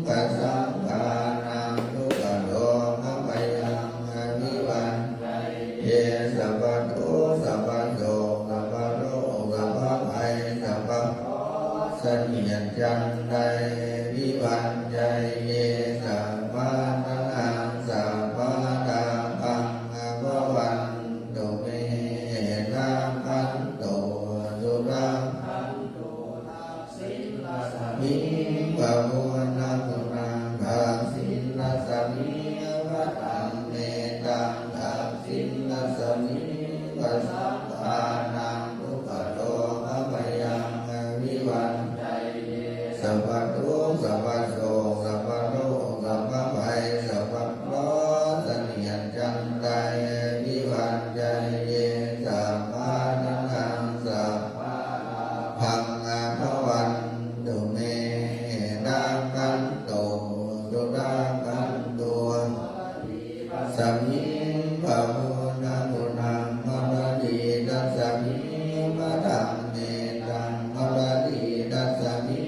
pasaṅkhānaṃ dukkharogabhayaṃ vivañjaye sabbadukkha sabbasoka sabbaroga sabbabhaya sabba เสนียดจัญไร vivañjaye sabbadhanaṃ sabbalābhaṃ bhavantu me rakkhantu surakkhantu. Dakkhiṇasmiṃ bahūnaguṇaṃ, dakkhiṇasmiṃ paṭhametaṃ, dakkhiṇasmiṃ pasaṅkhānaṃ dukkharogabhayaṃ vivañjaye sabbadukkha sabbasoka sabbaroga sabbabhaya sabba เสนียดจัญไร vivañjaye sabbadhanaṃ sabbalābhaṃ bhavantu me rakkhantu surakkhantu. Smiṃ bahūnaguṇaṃ, dakkhiṇasmiṃ paṭhametaṃ, dakkhiṇasmiṃ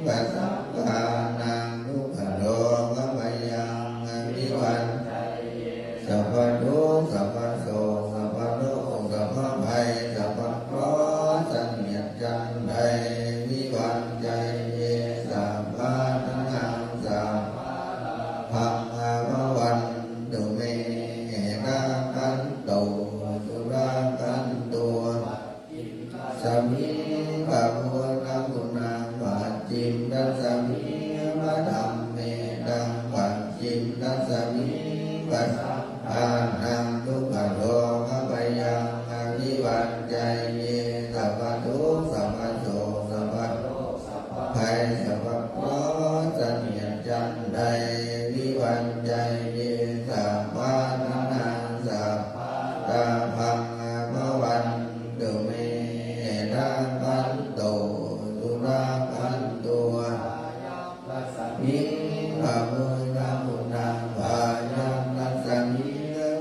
pasaṅkhānaṃ dukkharogabhayaṃ vivañjaye sabbadukkha sabbasoka sabbaroga sabbabhaya sabba เสนียดจัญไร vivañjaye sabbadhanaṃ sabbalābhaṃ bhavantu me rakkhantu surakkhantu. Smiṃ bahūnaguṇaṃ, pacchimañca smiṃ paṭhametaṃ, pacchimañca smiṃ pasaṅkhānaṃ dukkharogabhayaṃ vivañjaye sabbadukkha sabbasoka sabbaroga sabbabhaya sabba เสนียดจัญไร vivañjaye sabbadhanaṃ sabbalābhaṃ bhavantu me rakkhantu surakkhantu. Smiṃ bahūnaguṇaṃ, bhāyasmiṃ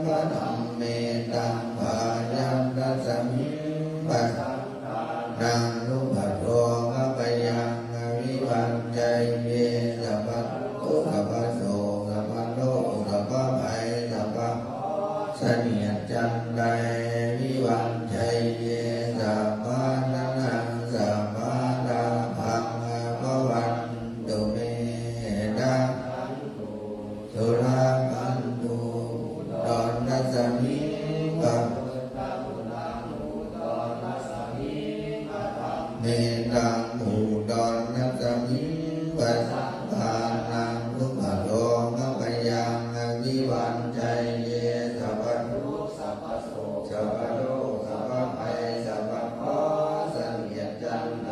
paṭhametaṃ, bhāyasmiṃ pasaṅkhānaṃ dukkharogabhayaṃ vivañjaye sabbadukkha sabbasoka sabbaroga sabbabhaya sabba เสนียดจัญไร vivañjaye sabbadhanaṃ sabbalābhaṃ bhavantu me rakkhantu surakkhantu. Pūraṇasmiṃ bahūnaguṇaṃ, pūraṇasmiṃ paṭhametaṃ, pūraṇasmiṃ saṅghānaṃ dukkhadokabhayaṃ vivañjaye sabbadukkha sabbasoka sabbaroga sabbabhaya sabba เคราะห์ เสนียดจัญไร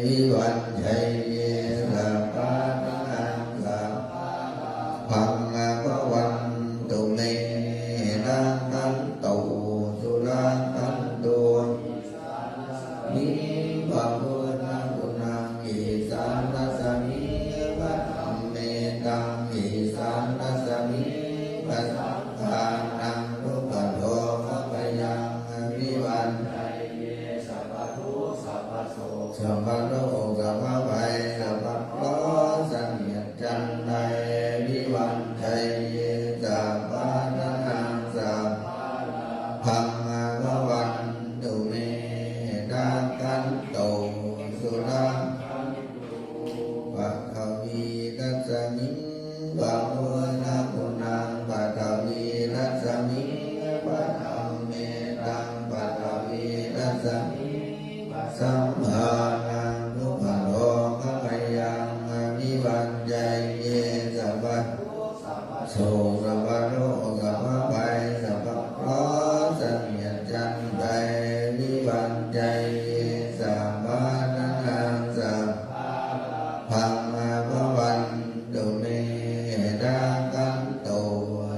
vivañjaye sabbadhanaṃ sabbalābhaṃ bhavantu me rakkhantu surakkhantu. Isānasmiṃ bhavatu guṇaṃ isānasmiṃ bhadhammetaṃ isānasmiṃ bhasaṅ ghānaṃ dukkhadokabhayaṃ vivañjaye sabbadukkha sabbasoka sabbaroga sabbabhaya sabba เคราะห์ เสนียดจัญไร vivañjaye sabbadhanaṃ sabbalābhaṃ bhavantu me rakkhantu surakkhantu. Paṭhavīrasmiṃ bhavatu guṇaṃ paṭhavīrasmiṃ bhadhammetaṃ paṭhavīrasmiṃ bhasaṅghānaṃ dukkhadokabhayaṃ vivañjaye sabbadukkha sabbasoka sabbaroga sabbabhaya sabba เคราะห์ เสนียดจัญไร vivañjaye sabbadhanaṃ sabbalābhaṃ bhavantu me rakkhantu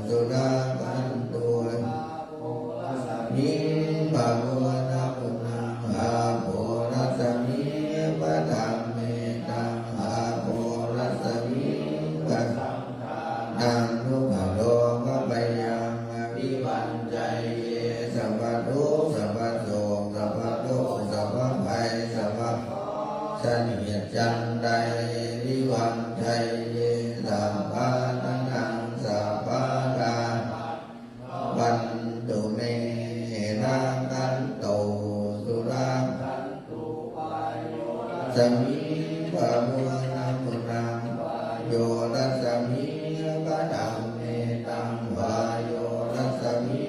surakkhantu. Āporasmiṃ bhavatu guṇaṃ āporasmiṃ bhadhammetaṃ āporasmiṃ bhasaṅghānaṃ dukkhadokabhayaṃ vivañjaye sabbadukkha sabbasoka sabbaroga sabbabhaya sabba เคราะห์ เสนียดจัญไร vivañjaye sabbadhanaṃ sabbalābhaṃ bhavantu me rakkhantu surakkhantu. Vāyorasmiṃ bhavatu guṇaṃ vāyorasmiṃ bhadhammetaṃ vāyorasmiṃ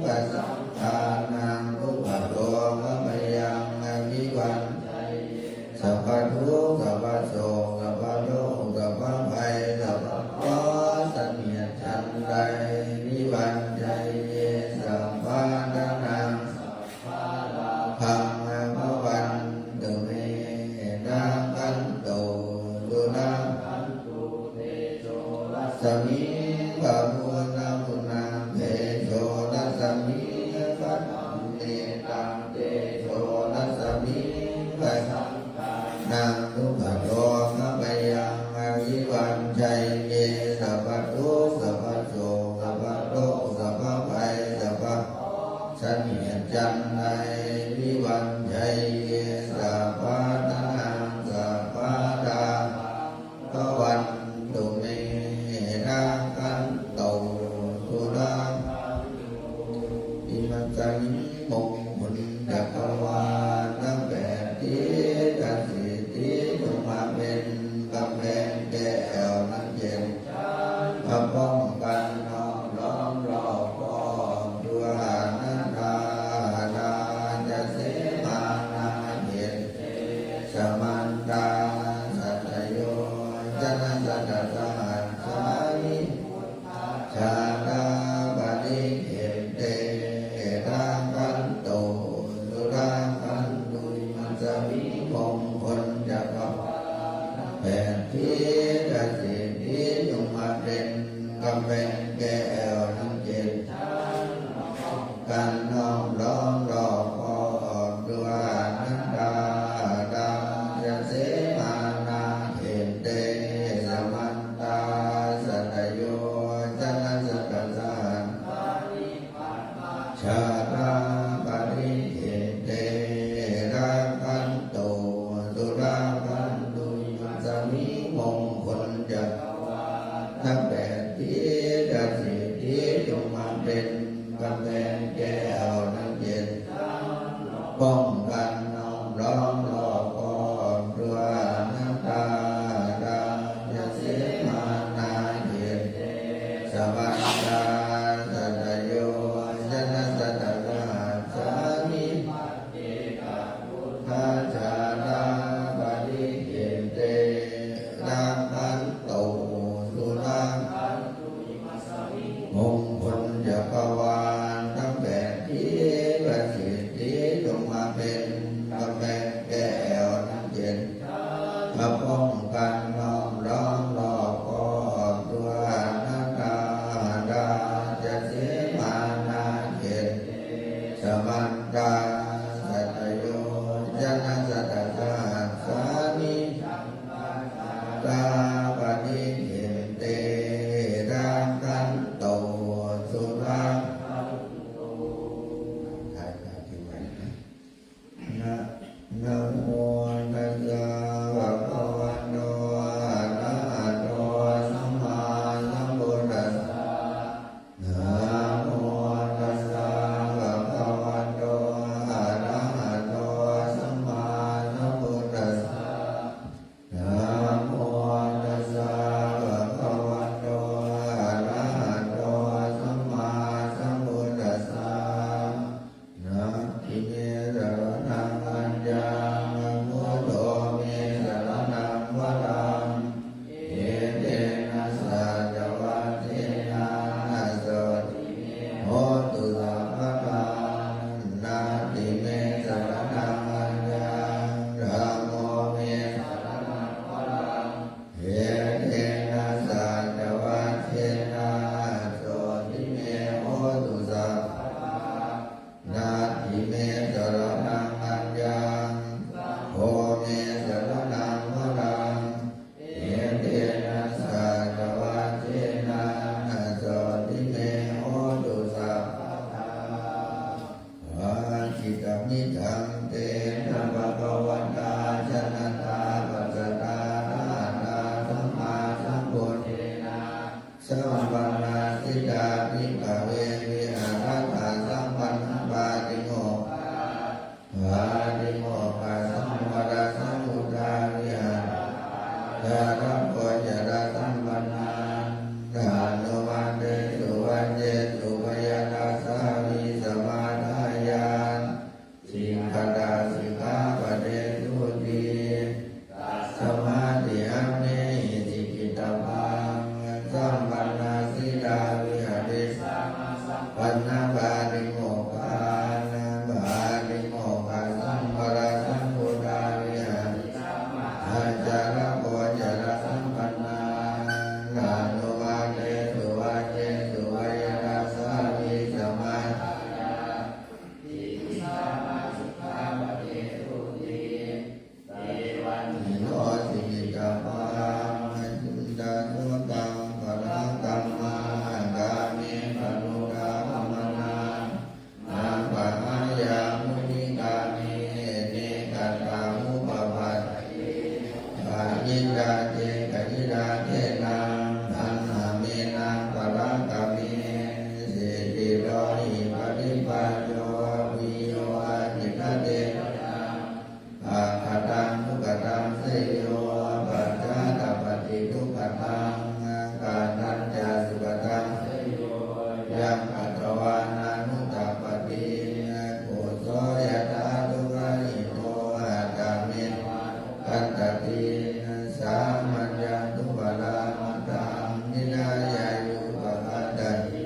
bhasaṅghānaṃ dukkhadokabhayaṃ vivañjaye sabbadukkha sabbasoka sabbaroga sabbabhaya sabba เคราะห์ เสนียดจัญไร vivañjaye sabbadhanaṃ sabbalābhaṃ bhavantu me rakkhantu surakkhantu. Tejo rasmiṃ bhavatu guṇaṃ tejo rasmiṃ bhadhammetaṃ tejo rasmiṃ bhasaṅghānaṃ dukkhadokabhayaṃ vivañjaye sabbadukkha sabbasoka sabbaroga sabbabhaya sabba เคราะห์ เสนียดจัญไร vivañjaye sabbadhanaṃ sabbalābhaṃ bhavantu me rakkhantu surakkhantu. Imasmiṃ มงคลจักรวาลทั้งแปดทิศ สิทธิจงมาเป็นกำแพงแก้วทั้งเจ็ดชั้น มาป้องกันห้อมล้อมรอบคอบ Duve haṇadhāraseṭṭhe samantā satayojanasatasahassāni jalathalavisame rakkhantu surakkhantu. Imasmiṃ มงคลจักรวาลแปดทิศ สิทธิจงมาเป็นกำแพงแก้วทั้งเจ็ดชั้น กันห้อมล้อมรอบคอบ Duve haṇadhāraseṭṭhe samantā satayojanasatasahassāni jalathalavisame rakkhantu surakkhantu. Imasmiṃ มงคลจักรวาลทั้งแปดทิศ สิทธิจงมาเป็นกำแพงแก้วทั้งเจ็ดชั้น ป้องกันห้อมล้อมรอบคอบ Duve haṇadhāraseṭṭhe samantā satayojanasatasahassāni jalathalavisame การล้อมรอบครอบทั่ว นาถาหราชสีมานาเขต samantā satayojanasatasahassāni, sammā sambuddhā paṭiggaṇhente, rakkhantu sunakkhattaṃ. ท้ายปาฏิหาริย์นะ นะ namo tassa bhagavato arahato sammāsambuddhassa. Namo tassa bhagavato arahato sammāsambuddhassa. Namo tassa bhagavato arahato sammāsambuddhassa. Natthi me saraṇaṃ aññaṃ, buddho me saraṇaṃ varaṃ, etena saccavajjena sotthi me hotu sabbadā. Natthi me saraṇaṃ aññaṃ, dhammo me saraṇaṃ varaṃ, etena saccavajjena sotthi me hotu sabbadā. Natthi me saraṇaṃ aññaṃ, saṅgho me saraṇaṃ varaṃ, etena saccavajjena sotthi me hotu sabbadā. Pahīnamiddhaṃ tena bhagavatā jaññatā passatā arahatā sammāsambuddhena, sampanāsiddhā bhikkhave vihāratthasampannapātimokkhā, pātimokkhasaṃvarasaṃvutā vihārattha ācāragocarasampannā, ṭhānavannesu vajjesu bhayadassāvisamathāya, sikkhāya sikkhāpadesūti. Tasmā tiyaṃ nehi sikkhitabbaṃ, sampanāsiddhā vihārisāma sampannapātimokkhā, pātimokkhasaṃvarasaṃvutā vihārisāma ācāragocarasampannā, ṭhānavannesu vajjesu bhayadassāvisamathāya, sikkhāya sikkhāpadesūti. Evaṃ ṭhānavannesu sikkhitabbaṃ, suṇātha bhonto balaṃ dhammaṃ, kāmesu minindamānā, na pahāya munisāsane, katvāna kaṭṭhamudapādi. Pahitattā ca kayirāgena, taṇhāradesaparakame, siddhiṃ hohi paṭipajjo, bhiyyo cittasesanaṃ. Aggaṃ sukhadaṃ seyyo, pacchā tapati dukkhadaṃ, kaṭṭhañca sukhadaṃ seyyo, yaṃ katvāna nānudassati. Kuso yathā dukkhaṭṭhito, taṃ meva nukassati, sāmaññaṃ dukkharogamaggam, nirodho yāya upakappati.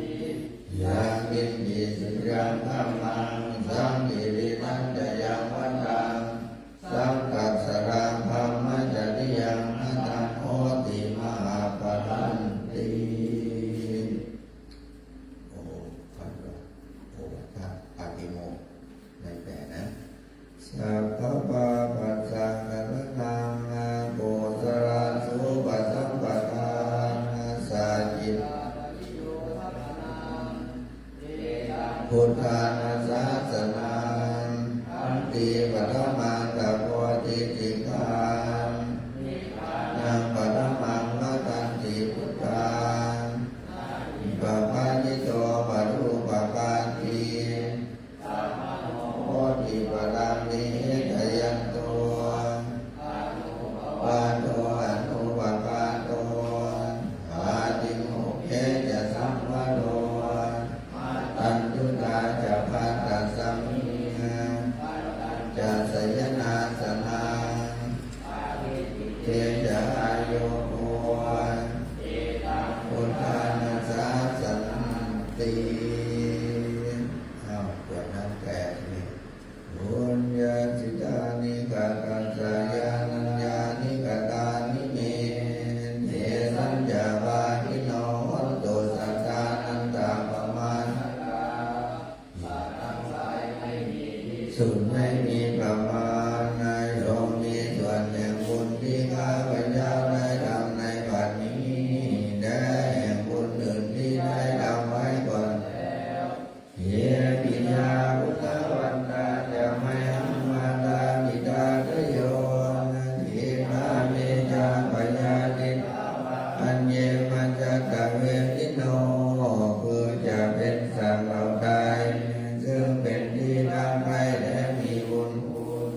Yaṅkiñci sirīyaṃ dhammaṃ, saṅkiliṭṭhañca yaṃ vataṃ, saṅghassa rāmaṃ brahmacariyaṃ, na taṃ hoti mahappalanti. โอ้ พัดว่า โอวาทปาติโมกข์ ไม่แปลนะ Sabbapāpassa karaṇaṃ, kusalassa upasampadā, saccakiriyā buddhāna sāsanā, khanti paṭhamā ca bodhisikkhā, nibbānaṃ paṭhamaṃ vadanti buddhā, na hi pabbajito parūpaghātī, samaṇo hoti paraṃ nihetāyanto, anuppavādo anupaghāto, pātimokkhe ca saṃvaro, mataññutā ca bhātassa me, padañca sayanāsanaṃ, parivritte ca ayogo, etaṃ buddhāna sāsananti. อ้าว กรวดน้ำแปดทีนี้ Puññassidāni katassa, yānīdha yāni katāni me, สุดไม่มีประมาณ จงมีส่วนแห่งบุญที่ข้าพเจ้าได้ทำในบัดนี้ และแห่งบุญอื่นที่ได้ทำไว้ก่อนแล้ว Ye piyā guṇavantā ca mayhaṃ mātā pitā ca yo, khīṇā me ca pajātiṭṭhā vā aññe majjhattavedino, คือจะเป็นสัตว์เหล่าใด ซึ่งเป็นที่รักใคร่และมีบุญคุณ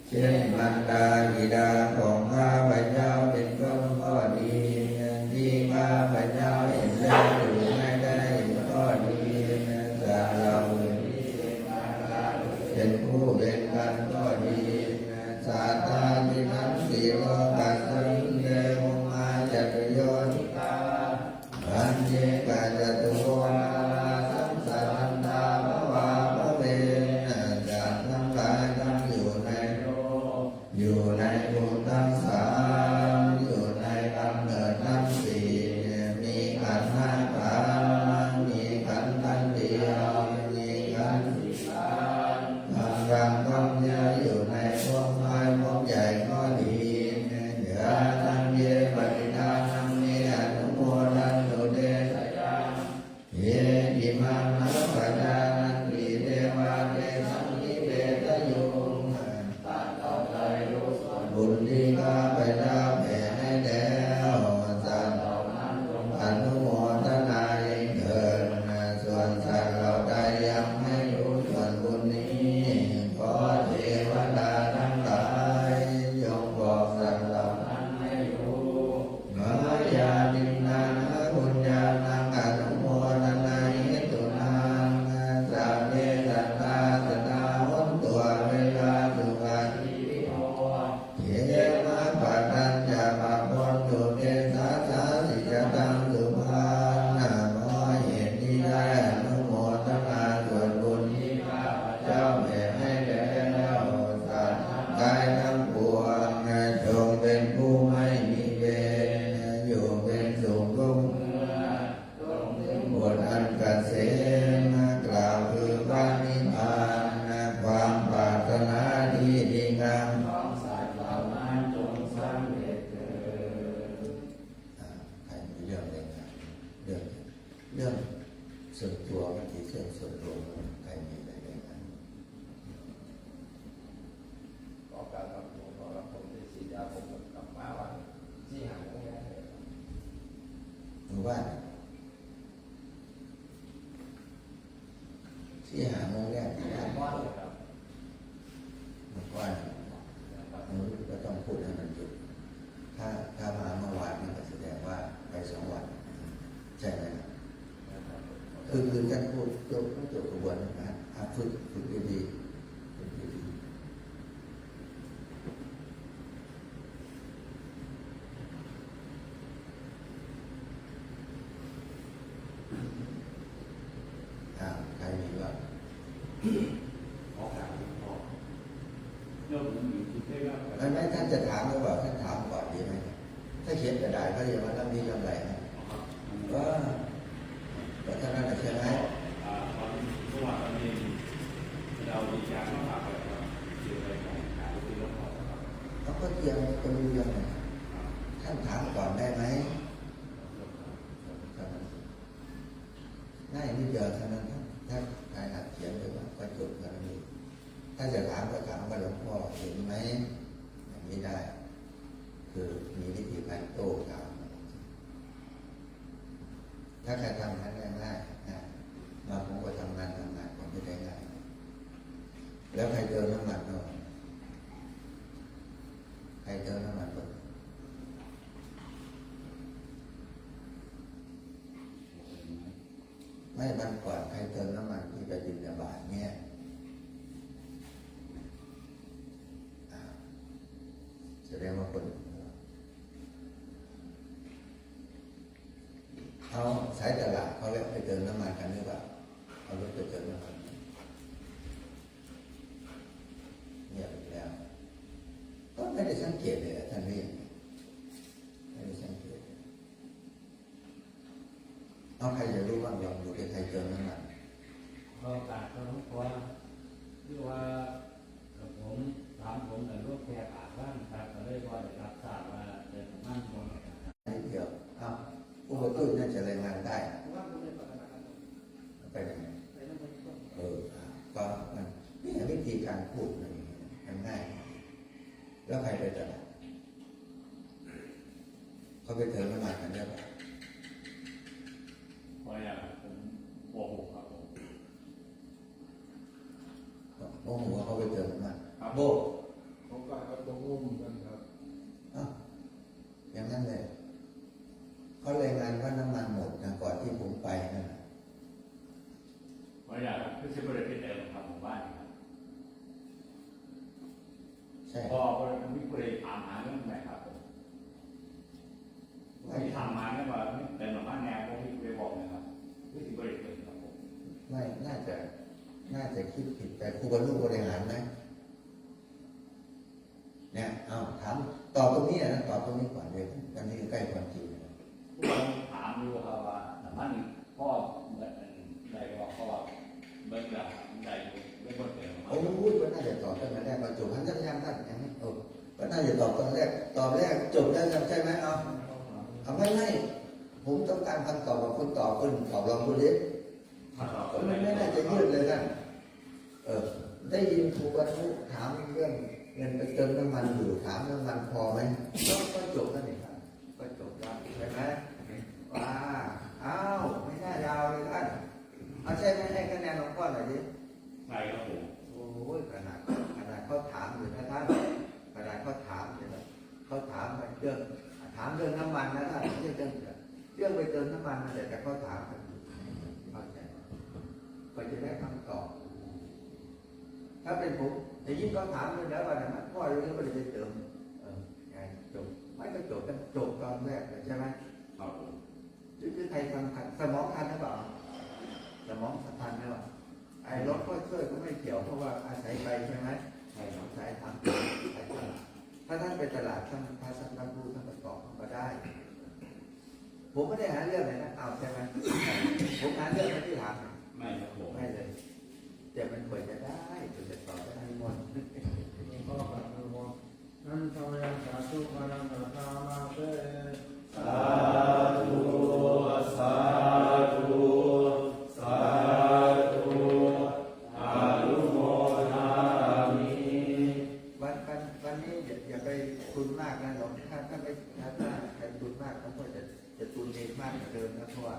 เช่นมารดาบิดาของข้าพเจ้าเป็นต้นก็ดี ที่ข้าพเจ้าเห็นแล้วหรือไม่ได้เห็นก็ดี สัตว์เหล่าอื่นที่เป็นมารดาหรือเป็นผู้เป็นกันก็ดี Sattāti saṃsi lokasmiṃ, te bhummā catuyonikā, aññe ca catuvō nāgarā, saṃsarantā pavāpave. สัตว์ทั้งหลายตั้งอยู่ในโลก อยู่ในภูมิทั้งสาม อยู่ในกำเนิดทั้งสี่ มีขันธ์ห้าขันธ์ มีขันธ์ขันธ์เดียว มีขันธ์สี่ขันธ์ กำลังท่องเที่ยวอยู่ในภพน้อยภพใหญ่ก็ดี Yānaṃ ye parittānaṃ me anumodantu te sayaṃ, ye imaṃ na pajānanti, te vā tesaṃ nipetayo. สัตว์เหล่าใดรู้ส่วนบุญที่ข้าพเจ้าแผ่ให้แล้ว สัตว์เหล่านั้นจงอนุโมทนาเองเถิด ส่วนสัตว์เหล่าใดยังไม่รู้ส่วนบุญนี้ ขอเทวดาทั้งหลายจงบอกสัตว์เหล่านั้นให้รู้ Mayā nibbānapuññānaṃ anumodanahetuṃ, sabbe sattā sadā hontu averā sukhajīvino. Khemappadañca pāpetha vomataṃ pāpetha ssāsiti, jataṃ subhānaṃ. เพราะเหตุนี้ได้อนุโมทนาส่วนบุญที่ข้าพเจ้าแผ่ให้แก่สัตว์ทั้งหลายทั้งปวง จงเป็นผู้ไม่มีเวร อยู่เป็นสุขทุกเมื่อ จงถึงผลอันเกษม กล่าวคือพระนิพพาน ความปรารถนาที่ดีงามของสัตว์เหล่านั้นจงสำเร็จเถิด อ่า ใครมีเรื่องอะไรนะ เรื่อง เรื่องส่วนตัว บางทีเรื่องส่วนตัว ใครมีอะไรไหมครับ ขอกราบขอบคุณ ขอรับผมที่สิทธิ์ยาผมกลับมาวันที่ห้าโมงแรกเลยครับ เมื่อวาน ที่ห้าโมงแรก เมื่อวาน เมื่อวานเลยครับ เมื่อวาน เออ ก็ต้องพูดให้มันหยุด ถ้า ถ้ามาเมื่อวานนี่ก็แสดงว่าไปสองวัน ใช่ไหมครับ คือ คือท่านพูดจบ จบขบวนนะ อ่ะ ฝึก ฝึกดีๆ ฝึกดีๆ อ่า ใครมีบ้าง ขอกราบหลวงพ่อ ไม่ ไม่ ท่านจะถามหรือเปล่า ท่านถามก่อนดีไหม ถ้าเขียนกระดาษก็เรียกว่าร่ำลี้ร่ำไรนะ เออ ก็เท่านั้นแหละใช่ไหม อ่า ตอน เมื่อวานตอนเย็น เรามีการมาฝากไว้ครับ เกี่ยวกับการหาลูกศิษย์หลวงพ่อครับ เขาก็เตรียม ก็รู้เรื่องเลย ครับ ท่านถามก่อนได้ไหม ครับ ง่ายนิดเดียวเท่านั้นครับ ถ้าใครหัดเขียนด้วยก็จบเท่านั้นเอง ถ้าจะถามก็ถามว่า หลวงพ่อเห็นไหม อย่างนี้ได้ คือมีวิธีการโต้ถาม ถ้าใครทำงานได้ง่าย ง่าย บางคนก็ทำงาน ทำงาน ผมไม่ได้ง่าย แล้วใครเติมน้ำมันเนาะ ใครเติมน้ำมันเนาะ ไม่ วันก่อนใครเติมน้ำมันที่ไปบิณฑบาตเนี่ย อ่า แสดงว่าคน เอาสายตลาดเขาแล้วไปเติมน้ำมันกันหรือเปล่า เอารถไปเติมน้ำมัน เงียบอีกแล้ว ก็ไม่ได้สังเกตเลย ท่านเรียก ไม่ได้สังเกต เอาใครอยากรู้บ้าง ลองดูดิ ใครเติมน้ำมัน ขอกราบหลวงพ่อ คือว่า เรียกว่าได้รับทราบว่าเติมน้ำมันลงนะครับ นิดเดียว อ้าว ผู้ประตูน่าจะรายงานได้ ไปไหน เออ อ่ะ ก็มัน นี่วิธีการพูดมัน มันง่าย แล้วใครไปตลาด เขาไปเติมน้ำมันกันหรือเปล่า เพราะอย่างผมโกหกครับผม โอ้โห เขาไปเติมน้ำมัน ครับ โบ้ ผมก็ครับ ผมงงเหมือนกันครับ อ้าว อย่างนั้นเลย เขารายงานว่าน้ำมันหมดนะ ก่อนที่ผมไปนั่นน่ะ เพราะอย่างคือสิบริษัทเติมครับหมู่บ้านนี่ครับ ใช่ พอคนมีผู้ใดถามหาเรื่องไหมครับผม ไม่ ถามมาเนี่ยว่าเติมน้ำมันแน่ พวกที่ผู้ใดบอกนะครับ คือสิบริษัทเติมครับผม ไม่ น่าจะ น่าจะคิดผิดไป ครูบรรลุบริหารไหม เนี่ย เอา ถาม ตอบตรงนี้นะ ตอบตรงนี้ก่อนเลย อันนี้ใกล้ความจริงนะ ผู้ถามอยู่ครับว่า น้ำมันพ่อเหมือนอะไรก็ เพราะว่าเบิ่งแล้วได้อยู่ ไม่ควรเติมน้ำมัน โอ้ย ก็น่าจะตอบตั้งแต่แรก เราจบ ท่านยัง ท่านยังไม่ เออ ก็น่าจะตอบตอนแรก ตอบแรกจบแล้ว ใช่ไหม เอา เอา ไม่ ไม่ ผมต้องการคำตอบของคุณ ตอบคุณ ตอบรองคุณเล็ก ครับ ก็มันไม่น่าจะยืดเลยท่าน เออ ได้ยินครูบรรลุถามเรื่องเงินไปเติมน้ำมันอยู่ ถามน้ำมันพอไหม ก็ ก็จบแล้วนี่ครับ ก็จบแล้ว ใช่ไหม ว่า อ้าว ไม่น่ายาวเลยท่าน เอา ใช่ไหม ให้คะแนนหลวงพ่อหน่อยดิ ใช่ครับผม โอ้ย ขนาด ขนาดเขาถามอยู่นะท่าน ขนาดเขาถามอยู่นะ เขาถามเรื่อง ถามเรื่องน้ำมันนะท่าน ไม่ใช่เรื่อง เรื่องไปเติมน้ำมันนั่นแหละ แต่เขาถามกันอยู่ เข้าใจ ก็จะได้คำตอบ ถ้าเป็นผม อย่างนี้เขาถามเลยแล้วว่า น้ำมันพ่อยังไม่ได้ไปเติม เออ ไง จบ ไม่ก็จบ จบตอนแรกเลย ใช่ไหม ครับผม คือ คือใครฟังทัน สมองทันหรือเปล่า สมองทันหรือเปล่า ไอ้รถก็ช่วยก็ไม่เกี่ยว เพราะว่าอาศัยไปใช่ไหม ใช่ครับ อาศัยถาม ไปตลาด ถ้าท่านไปตลาด ท่าน ถ้าท่านรับรู้ ท่านก็ตอบมันก็ได้ ผมไม่ได้หาเรื่องเลยนะ เอา ใช่ไหม ผมหาเรื่องไหมที่ถาม ไม่ครับผม ไม่เลย แต่มันควรจะได้ ควรจะตอบได้หมด หลวงพ่อกราบขอ Handa mayaṃ sādhukāraṃ sadāmā te. Sādhu, sādhu, sādhu, anumodāmi. วัน วัน วันนี้อย่า อย่าไปตุนมากนะหลวง ถ้า ถ้าไม่ ถ้า ถ้าใครตุนมาก มันก็จะ จะตุนเองมากกว่าเดิมนะ เพราะว่า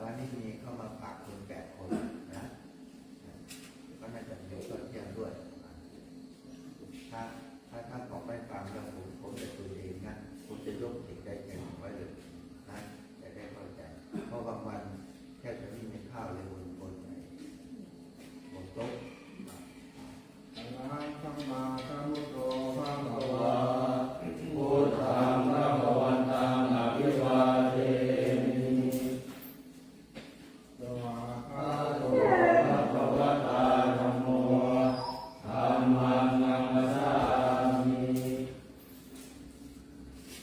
วันนี้มีเข้ามาฝากคนแปดคนนะ ก็น่าจะมีตอนเที่ยงด้วย ถ้า ถ้า ถ้าของไม่ฟังแล้วผม ผมจะตุนเองนะ ผมจะยกเก็บได้เต็มไว้เลยนะ จะได้เข้าใจ เพราะบางวันแทบจะไม่มีข้าวเลยบน บน บนโต๊ะ Arahaṃ sammāsambuddho bhagavā, buddhaṃ bhagavantaṃ abhivādemi. Svākkhāto bhagavatā dhammo, dhammaṃ namassāmi.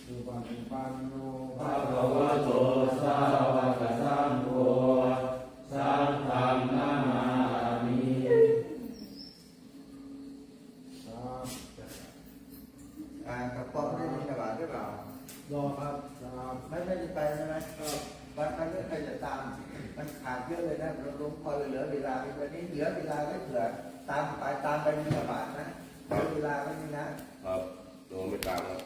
Supaṭipanno bhagavato sāvakasaṅgho, saṅghaṃ namāmi. ครับ อ่ากระป๋องได้บิณฑบาตหรือเปล่า รอครับ ครับ ไม่ ไม่ได้ไปใช่ไหม ครับ วัน วันนี้ใครจะตาม มันขาดเยอะเลยนะ หลวงพ่อเหลือเวลา วันนี้เหลือเวลาไว้เผื่อ ตามไป ตามไปบิณฑบาตนะ เหลือเวลาไว้นี่นะ ครับ โยมไม่ตามครับ